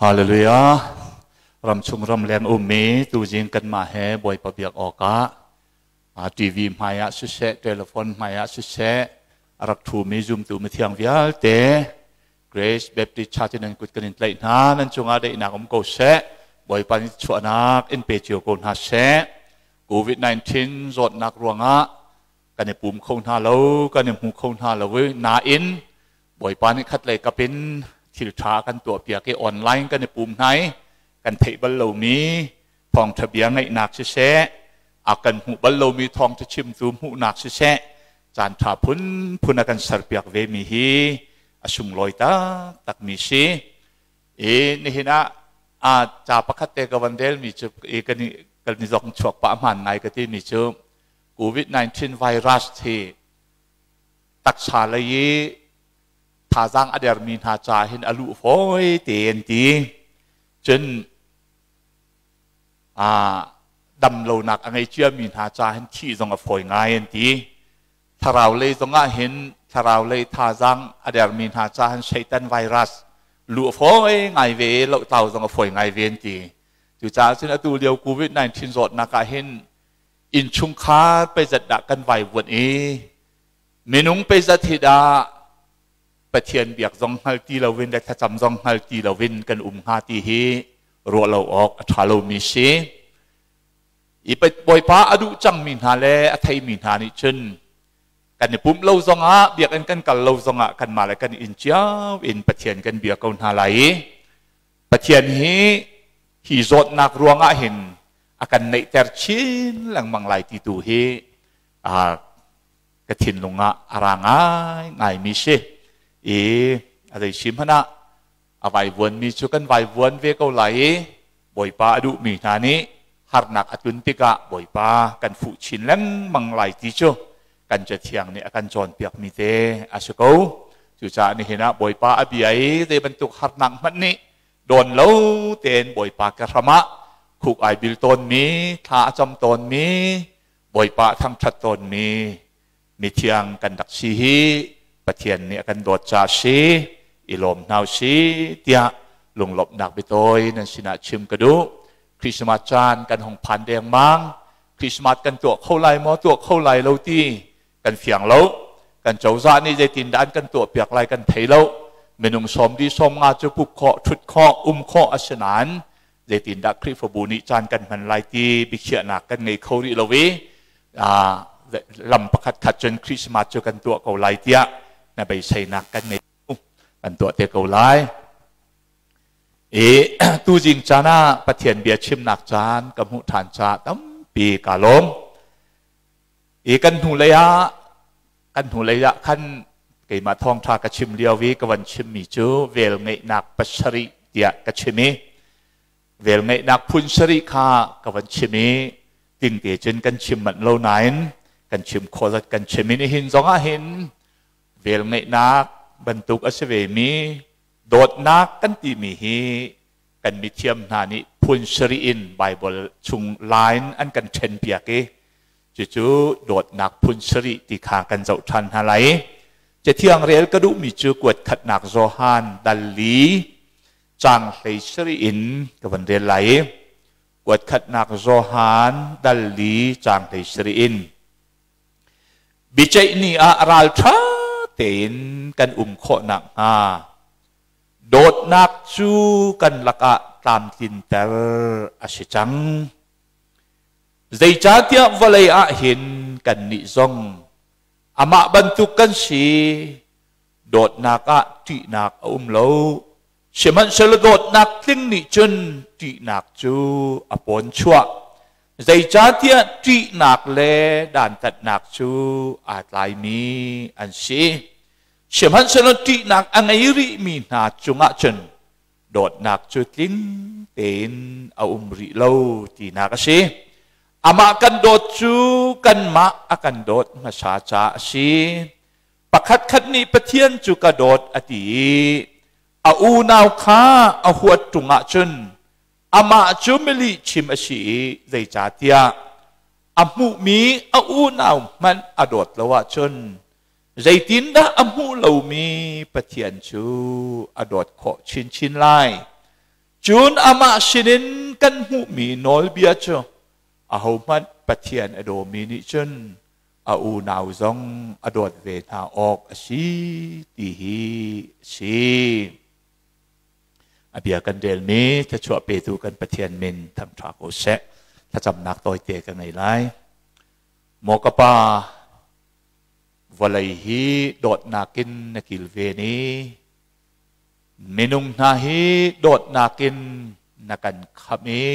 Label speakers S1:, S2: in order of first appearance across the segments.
S1: Hallelujah. Ramchung ramleng ummi tuzing kanmah he Bawipa biak awkah TV hmai ah siseh, telephone hmai ah siseh, a rak ṭhumi zumtu mithiang vialte Grace Baptist Church in nan kut kan in tlaih hna. Nan cungah daihnak um ko seh. Bawipa nih chuahnak in pe cio ko hna seh. COVID-19 zawtnak ruangah kan i pum kho hna lo, kan i hmu kho hna lo i nain Bawipa nih khatlei kap in thil ṭha kan tuahpiak i online kan i pum hna i kan theih bal lomi thawngṭha bia ngaihnak siseh, a kan hmuh bal lomi thawngṭha chimtu hmuhnak siseh, caan ṭha phunphun a kan serpiak vemi hi a sunglawi taktakmi si. I nihin ah a ca pakhat te ka van relmi cu i kan i kan i zong chuak pah hmaan ngai ka timi cu COVID-19 virus hi taksa lei i thazaang a dermi hna ca hin a luh fawi te an ti. Cun dam lonak a ngei ciami hna ca hin thih zong a fawi ngai an ti. Thlarau lei zong ah hin thlarau lei thazaang a dermi hna ca hin Satan virus luh a fawi ngai ve, lohtlau zong a fawi ngai ve an ti. Cucaah cun atu lio COVID-19 zawtnak ah hin innchungkhar peizat dah kan vaivuan i minung peizat hi dah Pathian biak zong hngal ti loin le thlacam zong hngal ti loin kan um hnga ti hi ruah lo awk a ṭha lomi si. I Bawipa a duh cangmi hna le a theimi hna nih cun kan i pumh lo zongah biakinn kan kal lo zongah kanmah le kan inn cio in Pathian kan bia ko hna lai i Pathian hi hi zawtnak ruangah hin a kan neihter chin lengmang lai ti tu hi ka thinlung ah a ra ngai ngaimi si. I a zei si hmanh ah a vaivuanmi cu kan vaivuan ve ko lai i Bawipa a duhmi hna nih harnak a tlun tikah Bawipa kan fuh chin lengmang lai ti cu kan Cathiang nih a kan cawnpiakmi te a si ko. Cucaah nihin ah Bawipa a bia i zei bantuk harnak hmanh nih dawn lo tein Bawipa ke hram ah khuk ai bil tawnmi, thla a cam tawnmi, Bawipa a thangṭhat tawnmi mithiang kan rak si hi Pathian nih a kan dawt caah si, i lawm hna si tiah lunglawmhnak biatawi nan sinah chim ka duh. Christmas caan kan hung phan dengmang. Christmas kan tuah kho lai maw, tuah kho lai lo ti kan fiang lo. Kan cozah nih zeitindah an kan tuahpiak lai kan thei lo. Minung sawm di 50 cu pup khawh, ṭhut khawh, um khawh a si nain zeitindah Khrihfabu nih caan kan hman lai ti biakhiahnak kan ngei kho rih lo i lam pakhat khat cun Christmas cu kan tuah ko lai tiah na beiseinak kan ngei kan tuah te ko lai. I tuzing caan ah Pathian bia chimnak caan ka hmuh ṭhan caah tampi kaa lawm. I kan hnulei ah kan hnulei ah khan keimah thawngṭha ka chim lio i ka van chimmi cu velngeihnak pasarih tiah ka chim i velngeihnak phun sarih kha ka van chim i tingte cun kan chim manh lo nain kan chim khawh zat kan chim i nihin zong ah hin velngeihnak bantuk a si vemi dawtnak kan timi hi kan mithiam hna nih phun sarih in Baibal chung line an kan ṭhenpiak i cucu dawtnak phun sarih ti kha kan zoh ṭhan hna lai. Cathiang rel ka duhmi cu kuat khatnak Johan dal li caang 17 in ka van rel lai i kuat khatnak Johan dal li caang 17 in biaceih ni ah ralṭha tein kan um khawh nakhnga dawtnak cu kan lakah tlamtlinter a si cang. Zeicahtiah vawlei ah hin kannih zong amah bantuk kan si, dawtnak ah ṭihnak a um lo. Sihmanhsehlaw dawtnak tling nih cun ṭihnak cu a pawn chuah. Zeicahtiah ṭihnak le dantatnak cu aa tlaimi an si. Sihmanhsehlaw ṭihnak a ngei rihmi hna cungah cun dawtnak cu tling tein a um rih lo tinak a si. Amah kan dawt cu kanmah a kan dawt hmasa caah a si. Pakhatkhat nih Pathian cu ka dawt a ti i a unau kha a huat ṭung ahcun amah cu milihchim a si i zeicahtiah a hmuhmi a unau hmanh a dawt lo ahcun zeitindah a hmuh lomi Pathian cu a dawt khawh chinchin lai? Cun amah sinin kan hmuhmi nawlbia cu ahohmanh Pathian a dawmi nih cun a unau zong a dawt ve hna awk a si ti hi a si. A bia kan relmi thluachuah petu kan Pathian min thangṭha ko seh. Thlacamnak tawite ka ngei lai. Maw ka Pa, vawlei hi dawtnak in na kilven i minung hna hi dawtnak in na kan khamh i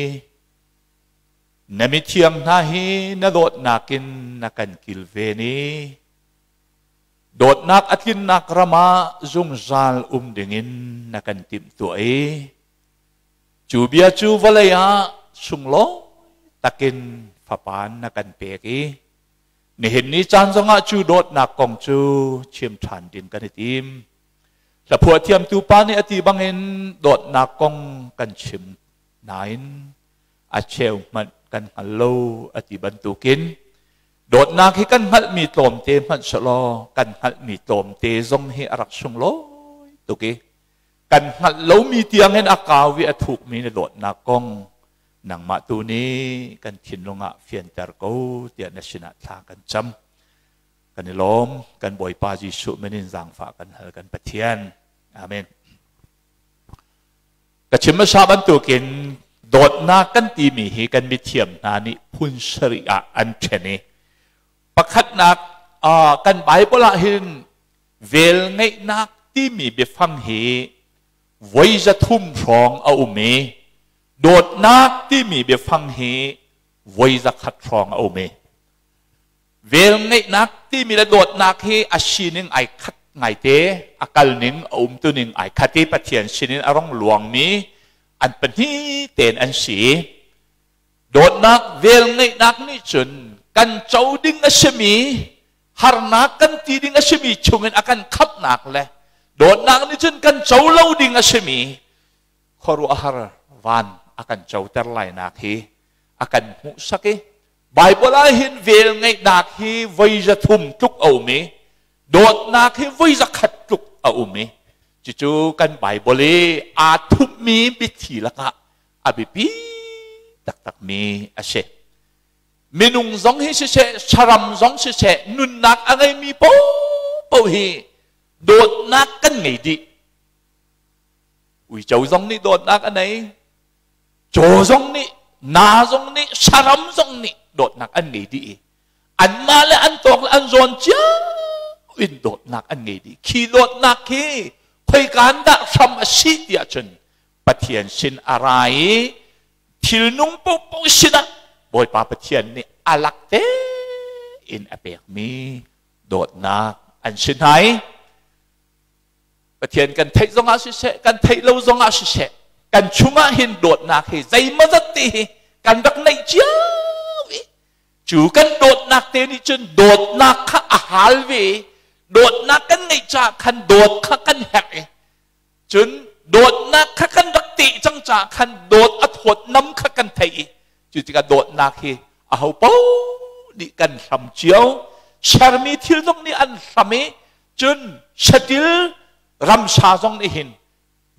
S1: na mithiang hna hi na dawtnak in na kan kilven i dawtnak a tlinnak ram ah zungzal um dingin na kan timhtuah i cu bia cu vawlei ah sunglawi takin fapa na kan pek i nihin ni caan zongah cu dawtnak kong cu chim ṭhan ding kan i tim. Hlaphuah thiamtu pa nih a ti bangin dawtnak kong kan chim nain a cheu hmanh kan hngal lo a ti bantukin dawtnak hi kan hngalhmi tlawmte hmanh selaw kan hngalhmi tlawmte zong hi a rak sunglawi tuk i kan hngalh lomi tiangin a kau i a thukmi na dawtnak kong nangmah tu nih kan thinlung ah fianter ko tiah na sinah thla kan cam. Kan i lawm, kan Bawipa Jesuh min in zaangfah kan hal kan Pathian. Amen. Ka chim hmasa bantukin dawtnak kan timi hi kan mithiam hna nih phun sarih ah an ṭhen i pakhatnak kan Bible ah hin velngeihnak timi biafang hi voi 300 hrawng a um i dawtnak timi biafang hi voi 100 hrawng a um i Velngeihnak timi le dawtnak hi a sining ai khat ngaite, a kalning, a umtuning ai khat i Pathian sinin a rong luangmi an pahnih tein an si. Dawtnak, velngeihnak nih cun kan co ding a simi, harnak kan ti ding a simi chungin a kan khamhnak le dawtnak nih cun kan co lo ding a simi khuaruahhar van a kan coter lainak hi a kan hmuhsak i Baibal ah hin velngeihnak hi voi 300 tluk a um i dawtnak hi voi 100 tluk a um i cucu kan Baibal i aa thupmi biathli lakah a biapi taktakmi a si. Minung zong hi siseh, saram zong siseh, nunnak a ngeimi paohpaoh hi dawtnak kan ngei dih. Uico zong nih dawtnak a nei, Caw zong nih, na zong nih, saram zong nih dawtnak an ngei dih i anmah le an tawk le an zawn cio in dawtnak an ngei dih. Khi dawtnak khi khoika in dah hram a si ti ahcun Pathian sin a ra i thilnung paohpaoh sinah Bawipa Pathian nih a lak tein a pekmi dawtnak an si hna i Pathian kan theih zongah siseh, kan theih lo zongah siseh, kan chungah hin dawtnak hi zeimawzat te hi kan rak neih cio i cu kan dawtnak te nih cun dawtnak kha a hal ve i dawtnak kan ngeih caah khan dawt kha kan herh i cun dawtnak kha kan rak teh cang caah khan dawt a thawt nam kha kan theih i cu tikah dawtnak hi aho paoh nih kan hlam cio sermi thil zong nih an hlam i Cun satil ramsa zong nih hin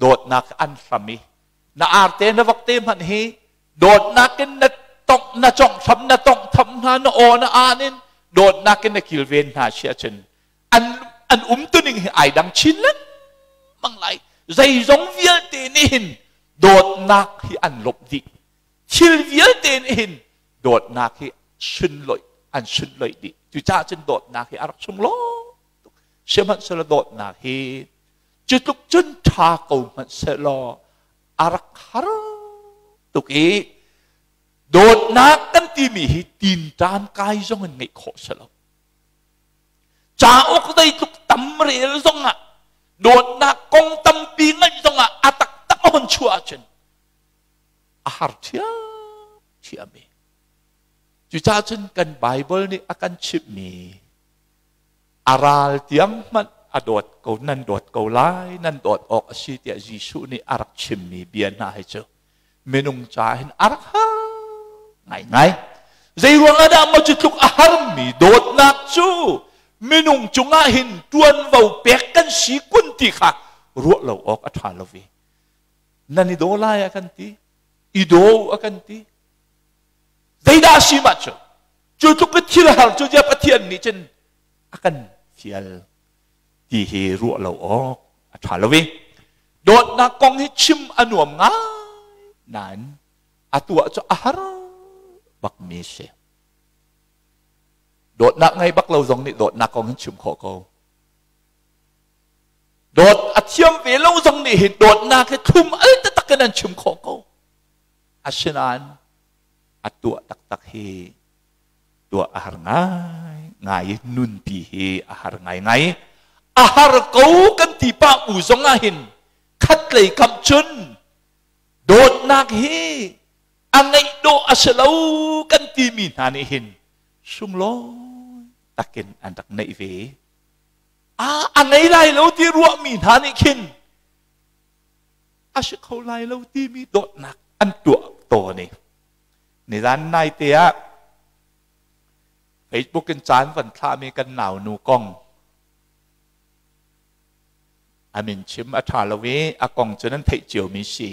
S1: dawtnak an hlam i na arte na vokte hmanh hi dawtnak in na tongh na conghtham na tonghtham hna na aw na aan in dawtnak in na kilven hna si ahcun an an umtuning hi ai dang chin lengmang lai. Zeizong vialte nih hin dawtnak hi an lawmh dih. Thil vialte nih hin dawtnak hi sunloih an sunloih dih. Cucaah cun dawtnak hi a rak sunglawi tuk. Sihmanhsehlaw dawtnak hi cu tluk cun ṭha ko hmanh sehlaw a rak har tuk i dawtnak kan timi hi tinṭan kai zong in ngeih khawh si lo. Cauk zeitluk tam rel zongah dawtnak kong tampi ngaih zongah a taktak a hun chuah ahcun a har ṭhiamṭhiam i cucaah cun kan Baibal nih a kan chimhmi a ral tiang hmanh a dawt ko nan dawt ko lai nan dawt awk a si tiah Jesuh nih a rak chimmi bia hna hi cu minung ca hin a rak har ngaingai. Zei ruang ah dah maw cu tluk a harmi dawtnak cu minung cungah hin ṭuanvo pek kan si kun ti kha ruah lo awk a ṭha lo ve. Nan i daw lai a kan ti. I daw a kan ti. Zeidah a si mah cu? Cu tluk in thil har cu zia Pathian nih cun a kan fial ti hi ruah lo awk a ṭha lo i dawtnak kong hi chim a nuam ngai nain a tuah cu a har bakmi si. Dawtnak ngei bak lo zong nih dawtnak kong hin chim khawh ko. Dawt a thiam ve lo zong nih hin dawtnak hi thlum al taktak in an chim khawh ko. Asinain a tuah taktak hi tuah a har ngai ngai nunpi hi a har ngai ngai. A har ko kan ti pah u zong ah hin khatlei kam cun dawtnak hi a ngeih dawh a si lo kan timi hna nih hin sunglawi takin an rak neih ve. A ngei lai lo ti ruahmi hna nih khin a si kho lai lo timi dawtnak an tuah tawn i nizan nai te ah Facebook in caan van thlahmi kan naunu kong a min chim a ṭha lo i a kong cu nan theih ciomi si.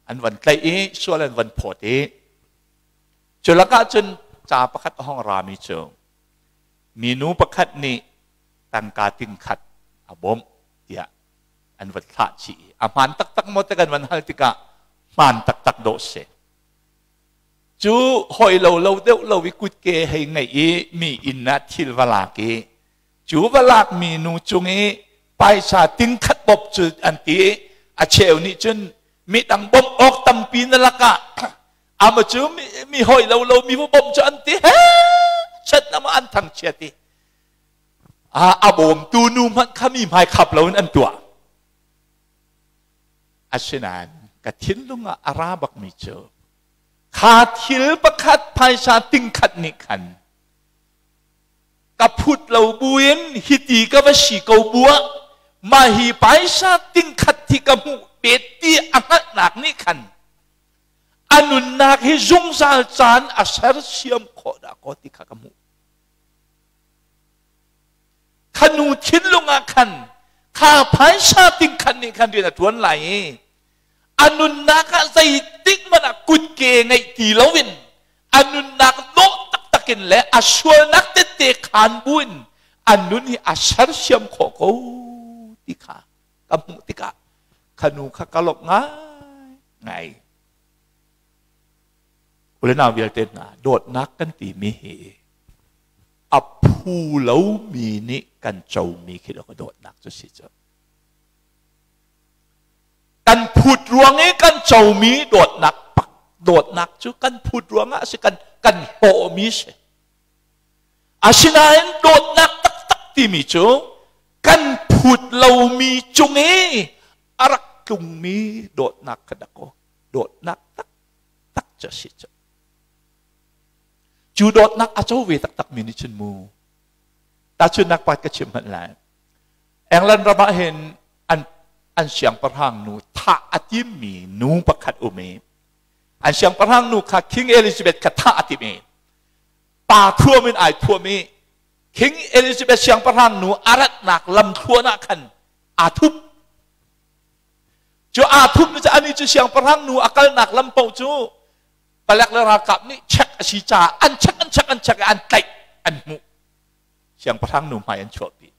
S1: An van tlaih i sual an van phawt i cu lakah cun ca pakhat a hong rami cu minu pakhat nih tangka tingkhat a bawmh tiah an van thlah chih i a hmaan taktak maw ti kan van hal tikah hmaan taktak dawh si. Cu hoi lo lo deuh lo i kutke hei ngeih i mi inn ah thil va lak i cu va lak mi nu cung i paisa tingkhat bawp cu an ti. A cheu nih cun midang bawmh awk tampi na lakah ama cu mi hoi lo lo mi va bawmh cu an ti he chat nama an thangchiat i a bawmtu nu hmanh kha mi hmai khap loin an tuah. Asinain ka thinlung ah a ra bakmi cu kha thil pakhat phaisa tingkhat nih khan ka phut lo buin hiti ka va si ko buah mah hi paisa tingkhat hi ka hmuh bet ti a hngalhnak nih khan a nunnak hi zungzal caan a sersiam khawh dah kaw ti kha ka hmuh. Kha nu thinlung ah khan kha phaisa tingkhat nih khan rian a ṭuan lai i a nunnak ah zeitik hmanh ah kutke ngeih ti loin a nunnak dawh taktak in le a sualnak tette khaan buin a nun hi a sersiam khawh ko ti kha ka hmuh tikah kha nu kha ka lawmh ngai ngai. U le nau vialte hna, dawtnak kan timi hi a phu lomi nih kan comi khi ka dawtnak cu si cu. Kan phut ruang i kan comi dawtnak pak dawtnak cu kan phut ruangah si kan kan hlawhmi si. Asinain dawtnak taktak timi cu kan phut lomi cung i a rak tlungmi dawtnak kha dakaw dawtnak taktak cu a si cu. Cu dawtnak a co ve taktakmi nih cun mu tahchunhnak pakhat ka chim hmanh lai. England ram ah hin an an siangpahrang nu thah a timmi nu pakhat um i an siangpahrang nu kha King Elizabeth kha thah a tim i pa thuam in ai thuam i King Elizabeth siangpahrang nu a ratnak lamthluan ah khan aa thup. Cu aa thup ni cu ani cu siangpahrang nu a kalnak lam paoh cu palek le ralkap nih check a si caah an check an check an check i an tlaih an hmuh. Siangpahrang nu hmai an chuahpi.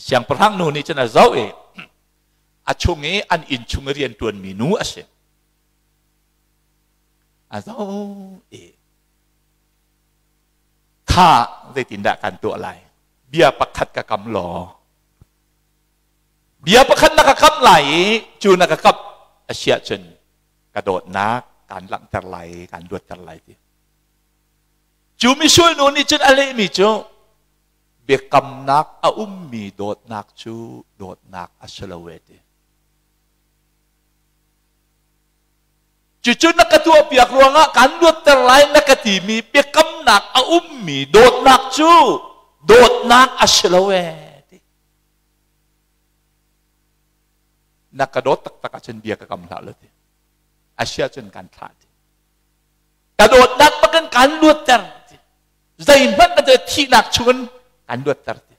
S1: Siangpahrang nu nih cun a zoh i a chung i an inn chung i rian ṭuanmi nu a si. A zoh i kha zeitindah kan tuah lai? Bia pakhat ka kam law bia pakhat na ka kamh lai i cu na ka kamh a si ahcun ka dawtnak kaan langhter lai i kaan luatter lai ti. Cu misual nu nih cun a lehmi cu biakamnak a ummi dawtnak cu dawtnak a si lo e ti. Cucu na ka tuahpiak ruangah kaan luatter lai na ka timi biakamnak a ummi dawtnak cu dawtnak a si lo e ti. Na ka dawt taktak ahcun bia ka kam hlah lo ti. A si ahcun kan thlah ti. Ka dawtnak bakin kaan luatter ti. Zeihmanh na thihnak chungin kaan luatter ti.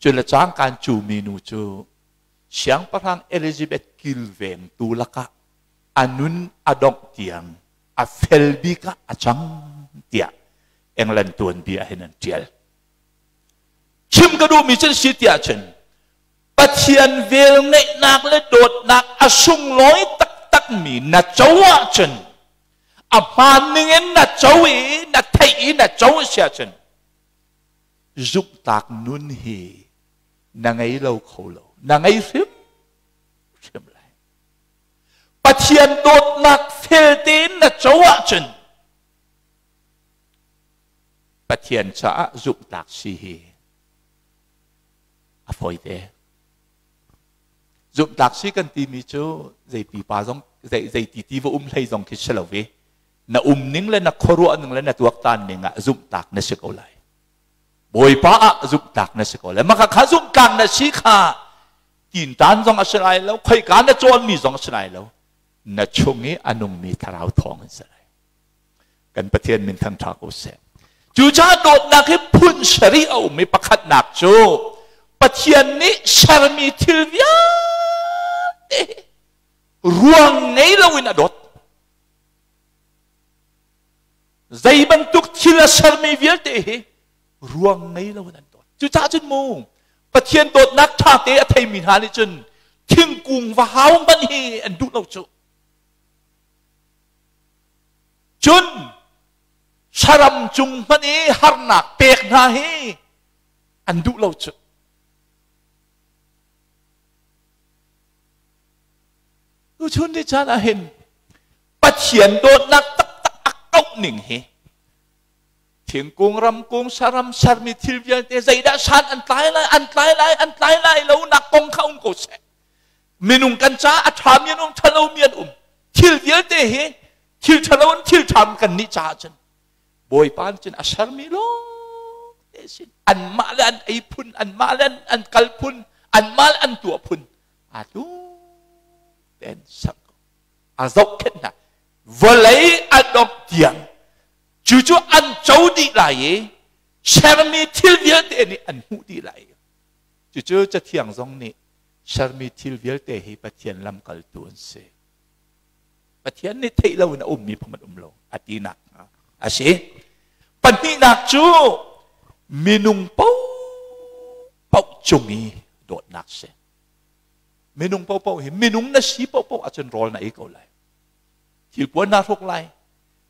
S1: Cu le cangkaan cu minu cu Siangpahrang Elizabeth kilvengtu lakah a nun a dongh tiang a fel bik ah a cang tiah England tuanbia hin an ṭial. Chim ka duhmi cu si tiah cun Pathian velngeihnak le dawtnak a sunglawi taktakmi na co ahcun a hmaan ningin na co i na theih i na co a si ahcun zumhtak nun hi na ngei lo kho lo na ngei hrim hrim lai Pathian dawtnak fel tein na co ahcun Pathian caah zumhtak si hi a fawi te. Zumhtlak si kan timi cu zei pipa zong zei zei ti ti va um hlei zong khi si lo ve. Na um ning le na khuaruah ning le na tuaktan ning ah zumhtlak na si ko lai. Bawipa ah zumhtlak na si ko lai. Maka kha zumhtlak na si kha tintan zong a si lai lo, khoika na cawnmi zong a si lai lo. Na chung i a nungmi thlarau thawng in si lai. Kan Pathian min thangṭha ko seh. Cucaah dawtnak hi phun sarih a um i pakhatnak cu Pathian nih sermi thil vialte ruang ngei loin a dawt. Zei bantuk thil a sermi vialte hi ruang ngei loin an dawt. Cucaah cun mu Pathian dawtnak ṭha te a theimi hna nih cun thingkung va hau hmanh hi an duh lo cu. Cun saram cung hmanh i harnak pek hna hi an duh lo cu. Tuchun ni caan ah hin Pathian dawtnak taktak a kauh ning hi thingkung ramkung saram sermi thil vialte zeidah san an tlai lai an tlai lai an tlai lai lo nak kong kha um ko seh minung kan caah a ṭhami an um ṭhalomi an um thil vialte hi thil ṭhalo in thil ṭha kan nih caah cun Bawipa nih cun a sermi lawng te sin anmah le an ei phun anmah le an kal phun anmah le an tuah phun aa tu ten ser ko a zohkhenh hna vawlei a dongh tiang cu cu an co dih lai i sermi thil vialte nih an hmuh dih lai cucu cathiang zong nih sermi thil vialte hi Pathian lamkaltu an si. Pathian nih theih loin a ummi phung an um lo a tinak a si. Pahnihnak cu minung paohpaoh cung i dawtnak si. Minung paohpaoh hi minung na si paohpaoh ahcun rawl na ei ko lai. Thilpuan naa hruk lai.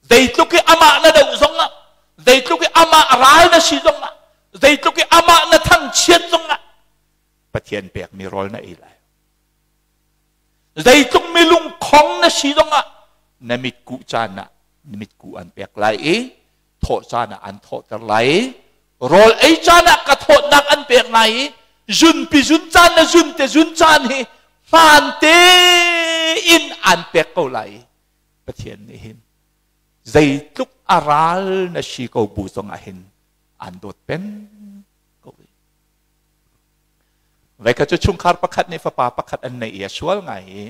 S1: Zeitluk i amah na doh zongah, zeitluk i amah ral na si zongah, zeitluk i amah na thangchiat zongah Pathian pekmi rawl na ei lai. Zeitluk milung khong na si zongah na mitkuh caan ah na mitkuh an pek lai i thawh caan ah an thawhter lai i rawl ei caan ah ka thawtnak an pek lai i zunpi zun caan na zun te zun caan hi hmaan tein an pek ko lai i Pathian nih hin zeitluk a ral na si ko bu zongah hin an dawt peng ko. Voikhat cu chungkhar pakhat nih fapa pakhat an neih i a sual ngai i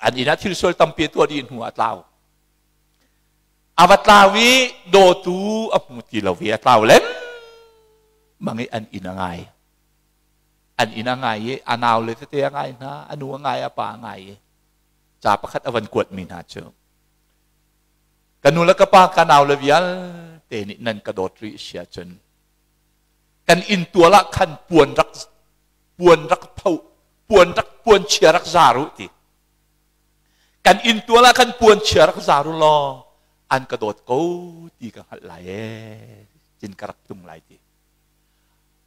S1: an inn ah thil sual tampi a tuah dih hnu ah a tlau. A va tlau i dawtu a hmu ti lo i a tlau lengmang i an inn a ngai. An inn a ngai i a nau le tete a ngai hna, a nu a ngai, a pa a ngai i ca pakhat a van kuatmi hna cu ka nu le ka pa ka nau le vialte nih nan ka dawt rih si ahcun kan inn tual ah khan puan rak puan rak pho puan rak puan chia rak zar u ti kan inn tual ah khan puan chia rak zar u law an ka dawt ko ti ka hngalh lai ee cin ka rak tung lai ti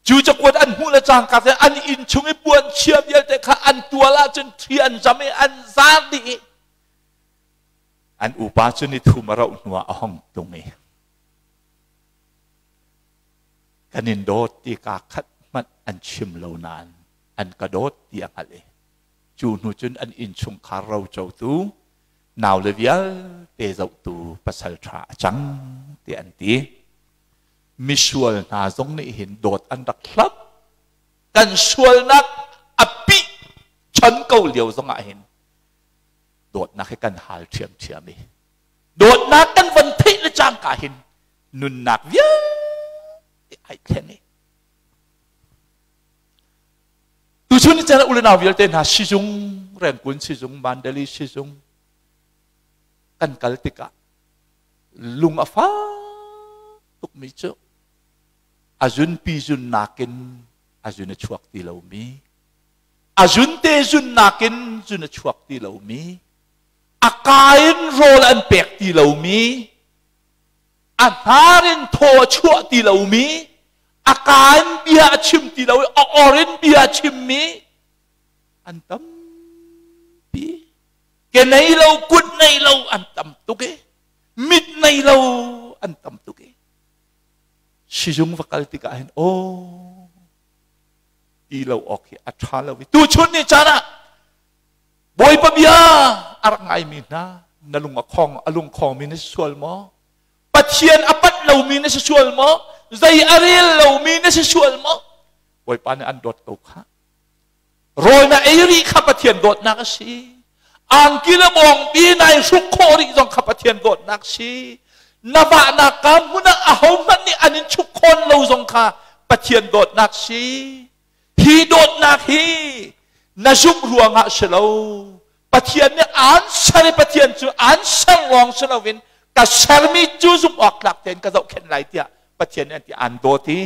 S1: cu cakuat an hmuh le cangka te an inn chung i puan chia vialte kha an tual ah cun thri an zam i an zar dih i An upa cu ni thum a rauh hnuah a hong tlung i kan in dawt ti kaa khat hmanh an chim lo nain an ka dawt ti a hngalh i cu hnu cun an innchungkhar rocotu naule vialte zohtu pasal ṭha a cang tiah an ti. Misual hna zong nih hin dawt an rak hlap. Kan sualnak a pih chon ko lio zongah hin dawtnak hi kan hal ṭhiamṭhiam i dawtnak kan von theih le cangka hin nunnak vialte Ai thleng i. Tuchun ni caan u le nau vialte hna sizung Rengkun sizung Mandalay sizung kan kal tikah lung a fak tukmi cu a zunpi zun nakin a zun a chuak ti lomi a zunte zun nakin zun a chuak ti lomi a ka in rawl an pek ti lomi a hnar in thaw a chuah ti lomi a ka in bia a chim ti lo i a or in bia a chimmi an tampi. Ke nei lo kut nei lo an tam tuk i mit nei lo an tam tuk i sizung va kal tikah hin aw ti lo awk hi a ṭha lo i tuchun ni caan ah Bawipa bia a rak ngaimi hna na lung a khong a lung khongmi na si sual maw? Pathian a panh lomi na si sual maw? Zei a rel lomi na si sual maw? Bawipa nih an dawt ko kha. Rawl na ei rih kha Pathian dawtnak a si. Angki le bawngpi nai hruk khawh rih zong kha Pathian dawtnak si. Na vahnak ka hmun ah ahohmanh nih an in chuk khawn lo zong kha Pathian dawtnak si. Hi dawtnak hi na zumh ruangah si lo. Pathian nih aan ser i Pathian cu aan ser lawng si loin ka sermi cu zumh awk tlak tein ka zohkhenh lai tiah Pathian nih an ti aan dawt i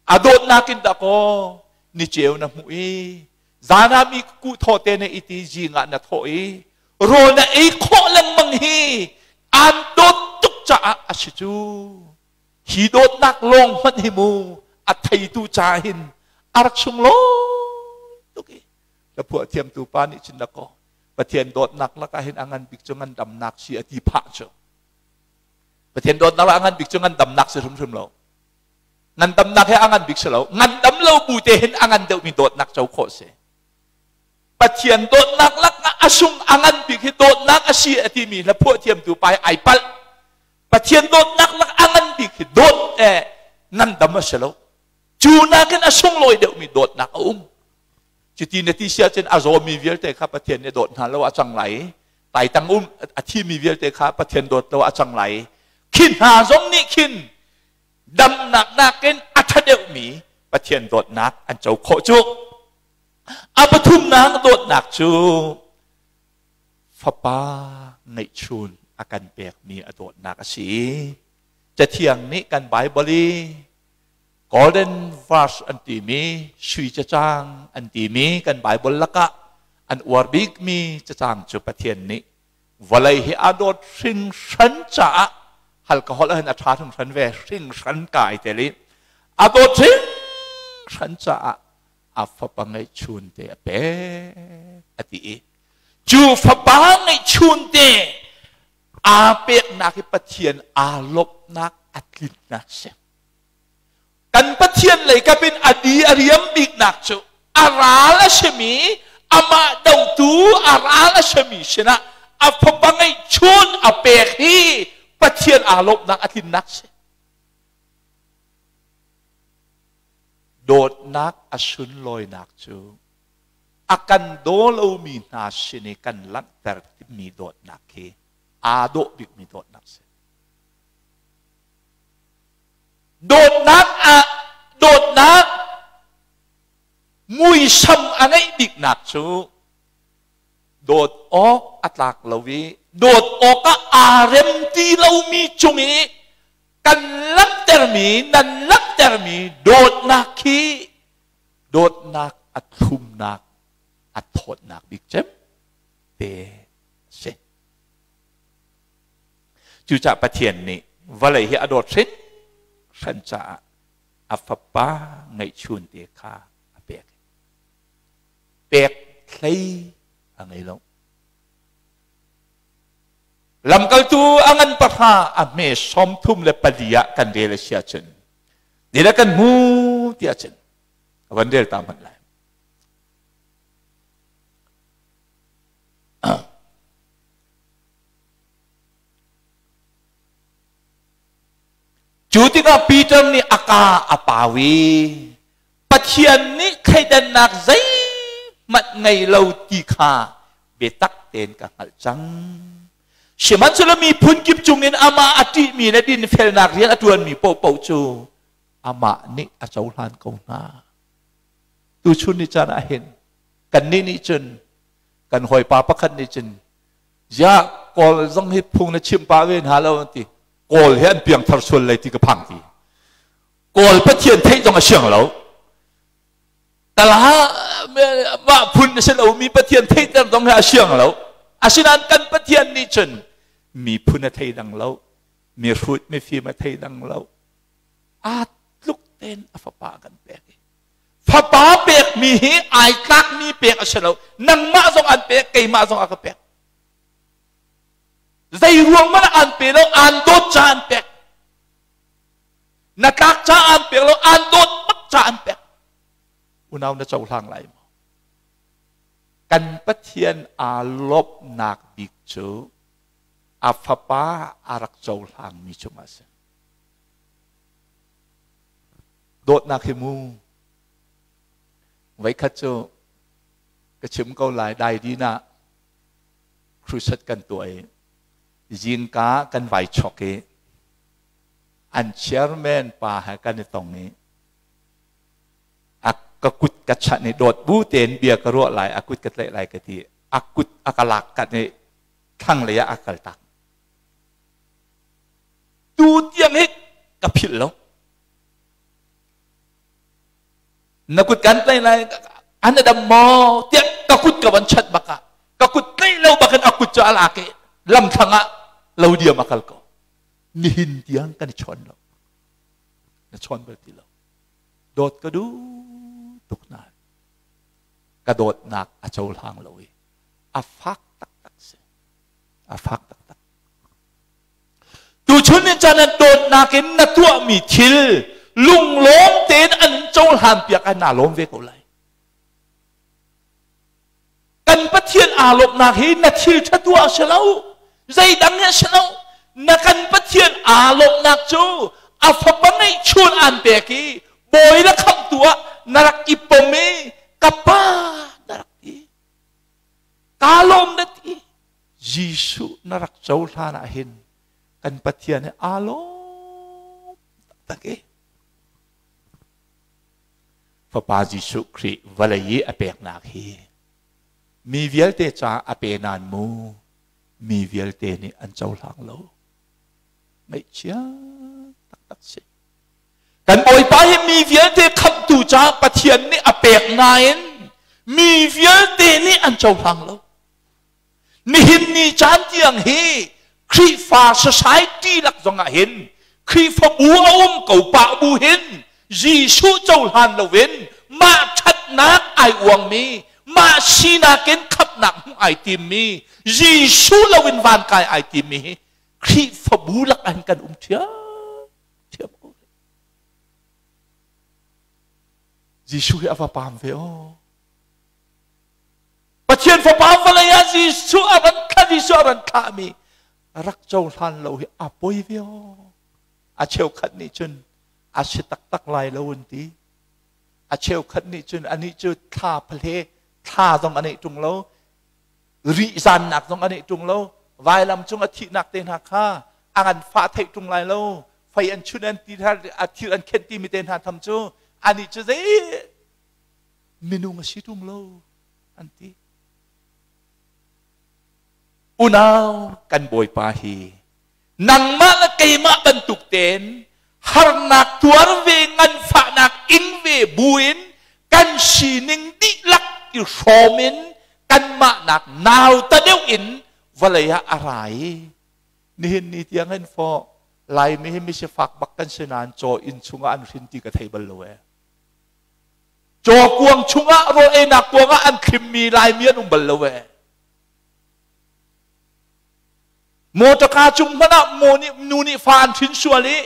S1: a dawtnak in dakaw ni ceu na hmuh i zan ah mi kuh thaw te na i ti zing ah na thawh i rawl na ei khawh lengmang hi aan dawt tuk caah a si cu. Hi dawtnak lawng hmanh hi mu a theitu ca hin a rak sunglawi tuk i hlaphuah thiamtu pa nih cun dakaw Pathian dawtnak lakah hin a ngan bik cu ngandamnak si a ti phah cu. Pathian dawtnak lakah a ngan bik cu ngandamnak si hrimhrim lo. Ngandamnak he a ngan bik si lo. Ngandam lo bu te hin a ngan deuhmi dawtnak co khawh si. Pathian dawtnak lakah a sung a ngan bik hi dawtnak a si a timi hlaphuah thiamtu pa hi ai palh. Pathian dawtnak lak a ngan bik hi dawt eh ngandam a si lo. Cu nakin a sunglawi deuhmi dawtnak a um. Cuti na ti si ahcun a zawmi vialte kha Pathian nih dawt hna lo a cang lai i taitang um a thimi vialte kha Pathian dawt lo a cang lai i khi hna zong nih khin damnak nakin a ṭha deuhmi Pathian dawtnak an co khawh cu. A pathumnak dawtnak cu Fapa ngeihchun a kan pekmi a dawtnak a si i Cathiang nih kan Baibal i golden verse an timi sui cacang an timi kan Baibal lakah an uar bikmi cacang cu Pathian nih vawlei hi a dawt hringhran caah alcohol hin a ṭha hringhran ve hringhran ka ai tel i a dawt hringhran caah a fapa ngeihchun te a pek a ti i cu fapa ngeihchun te aa peknak hi Pathian aa lawmhnak a tlinnak si. Kan Pathian lei kap in a di a riam biknak cu a ral a simi amah dotu a ral a simi sinah a fapa ngeihchun a pek hi Pathian aa lawmhnak a tlinnak si. Dawtnak a sunlawinak cu a kan daw lomi hna sin i kan langhter mi dawtnak hi aa dawh bikmi dawtnak si. Dawtnak ah dawtnak muisam a ngeih biknak cu dawt awk a tlak lo i dawt awkah aa rem ti lomi cung i kan langhtermi nan langhtermi dawtnak khi dawtnak a thlumnak a thawtnak bik cem te si. Cucaah Pathian nih vawlei hi a dawt hringhran caah a fapa ngeihchun te kha a pek. Pek hlei a ngei lo. Lamkaltu a ngan pahra a hme 34 ah kan rel a si ahcun ni le kan hmu ti ahcun a van rel ta hmanh lai. Cu tikah Peter nih a ka a pau i Pathian nih thleidannak zeihmanh ngei lo ti kha biatak tein ka hngalh cang. Sihmanhsehlaw miphun kip cungin amah a ṭihmi le dinfelnak rian a ṭuanmi paohpaoh cu Amah nih a cohlan ko hna. Tuchun ni caan ah hin kannih nih cun kan hawipa pakhat nih cun ziah Kawl zong hi phung na chimh pah ve hna lo an ti. Kawl hi an piangthar sual lai ti ka phang ti. Kawl Pathian theih zong a siang lo. Tala mah phun a si lomi Pathian theihter zong hi a siang lo. Asinain kan Pathian nih cun miphun a thei dang lo, mihrut mifim a thei dang lo. Aa tluk tein a fapa kan pek i fapa pekmi hi ai tlakmi pek a si lo. Nangmah zong an pek, keimah zong a ka pek. Zei ruang man an pe lo, an dawt ca an pek. Na tlak ca an pek lo, an dawt bak ca an pek. Unau na cohlang lai maw? Kan Pathian aa lawmhnak bik cu a fapa a rak cohlangmi cungah a si. Dawtnak hi mu voikhat cu ka chim ko lai daidin ah crusade kan tuah i zingka kan vai chok i an chairman pa he kan i tong i a ka kut ka chanh i dawt bu tein bia ka ruah lai a kut ka tlaih lai ka ti a kut a ka lak kat i thlanglei ah a kal tak tu tiang hi ka philh lo na kut kan tlaih lai an dam maw tiah ka kut ka van chanh bak ah ka kut tlaih lo bakin a kut cu a lak i lamthlang ah lo diam a kal ko nihin tiang kan i chawn lo na chawn bal ti lo dawt ka duh tuk nain ka dawtnak a cohlang lo i a fak taktak si a fak taktak tuchun ni caan an dawtnak in na tuahmi thil lunglawm tein an cohlan piak ah naa lawm ve ko lai kan Pathian aa lawmhnak hi na thil ṭha tuah a si lo zeidang hi a si lo na kan Pathian aa lawmhnak cu a fapa ngeihchun aan pek i bawi na khamhtu ah na rak i pom i ka pa na rak ti kaa lawm na ti Jesuh na rak cohlan ah hin kan Pathian hi aa lawm taktak i Fapa Jesuh Khrih vawlei i a peknak hi mi vialte caah a pe nain mu mi vialte nih an cohlang lo. Ngaihchia taktak si. Kan Bawipa hi mi vialte khamhtu caah Pathian nih a pek nain mi vialte nih an cohlang lo. Nihin ni caan tiang hi Khrihfa society lak zong ah hin Khrihfabu a um ko pah bu hin Jesuh cohlan loin mah ṭhatnak ai uangmi, mah sinak in khamhnak hmuh ai timmi, Jesuh loin van kai ai timmi hi Khrihfabu lak ah hin kan um ṭhiamṭhiam ko. Jesuh hi a va paam ve aw. Pathian Fapa vawlei ah Jesuh a ran thlah Jesuh a ran thlahmi rak cohlan lo hi a poi ve aw. A cheukhat nih cun a si taktak lai lo an ti. A cheukhat nih cun anih cu thla phle thla zong a neih ṭung lo rih zannak zong a neih ṭung lo vailam cung a thihnak te hna kha a ngan fah theih ṭung lai lo fei an chun an ti a thil an khenh timi te hna tham cu anih cu zei minung a si ṭung lo an ti. Unau kan Bawipa hi nangmah le keimah bantuk tein harnak tuar ve nganfahnak ing ve buin kan sining dihlak i hrawm in kanmah nak nauta deuh in vawlei ah a ra i nihin ni tiang hin fawh Laimi hi misifak bak kan si nain caw inn chungah an hrin ti ka thei bal lo ee. Cawkuang chungah rawl einak kuang ah an thlimmi Laimi an um bal lo ee. Mawtaka cung hmanh ah maw nih nu nih fa an hrin sual i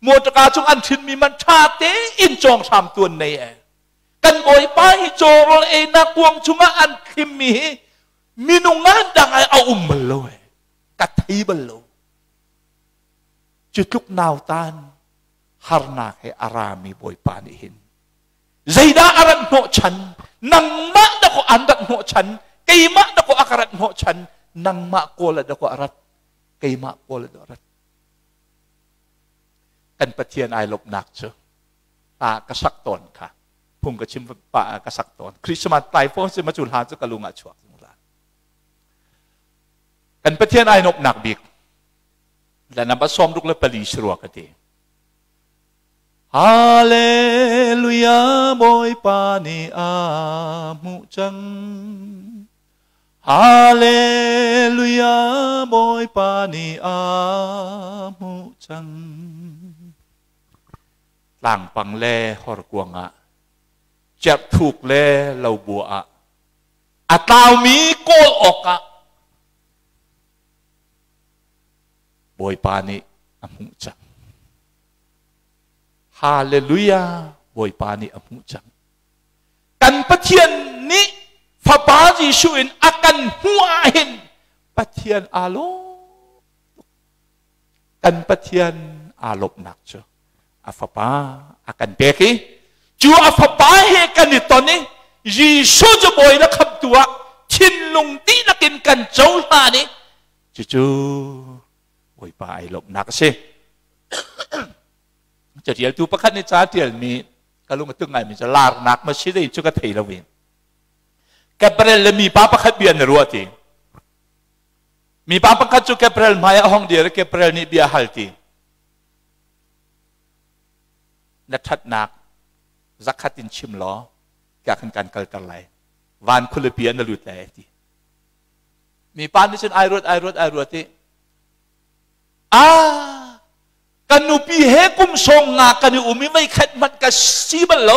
S1: mawtaka cung an hrinmi man ṭha tein cawng hram tuan nei ee. Kan Bawipa hi caw rawl einak kuang chungah an thlimmi hi minung ngan dang ai a um bal lo ee. Ka thei bal lo. Cu tluk nautan harnak he a rami Bawipa nih hin zeidah a rat hnawhchan nangmah dakaw an rat hnawhchan keimah dakaw a ka rat hnawhchan nangmah kawl ah dakaw a rat keimah kawl ah a rat kan Pathian ai lawmhnak cu. Hla ka sak tawn kha. Phung ka chim pa ka sak tawn. Christmas tlai phone si ma cu hla cu ka lung ah chuak zungzal. Kan Pathian ai nomhnak bik. La number 64 sirua ka ti. Hallelujah Bawipa nih a hmuh cang. Hallelujah Bawipa nih a hmuh cang. Tlangpang le horkuang ah, cerhthuk le lobua ah, a tlaumi kawl awkah Bawipa nih a hmuh cang. Hallelujah Bawipa nih a hmuh cang. Kan Pathian nih Fapa Jesuh in a kan hmuh ahhin Pathian aa lawm tuk. Kan Pathian aa lawmhnak cu a Fapa a kan pek i cu a Fapa he kan i ton i Jesuh cu Bawi le Khamhtu ah thinlung dihlak in kan cohlan i cucu Bawipa ai lawmhnak a si. Catialtu pakhat nih ca tialmi ka lung a tuk ngaimi cu larnak ma si dei cu ka thei lo in Gabriel le mipa pakhat bia na ruah ti. Mipa pakhat cu Gabriel hmai ah hong dir Gabriel nih bia hal ti. Na ṭhatnak zakhat in chim law ka kan kan kalter lai. Van khualipi ah na lut lai ti. Mipa nih cun ai ruat ai ruat ai ruat i ah kan nupi he kum sawng nga kan i um i veikhat hmanh ka si bal lo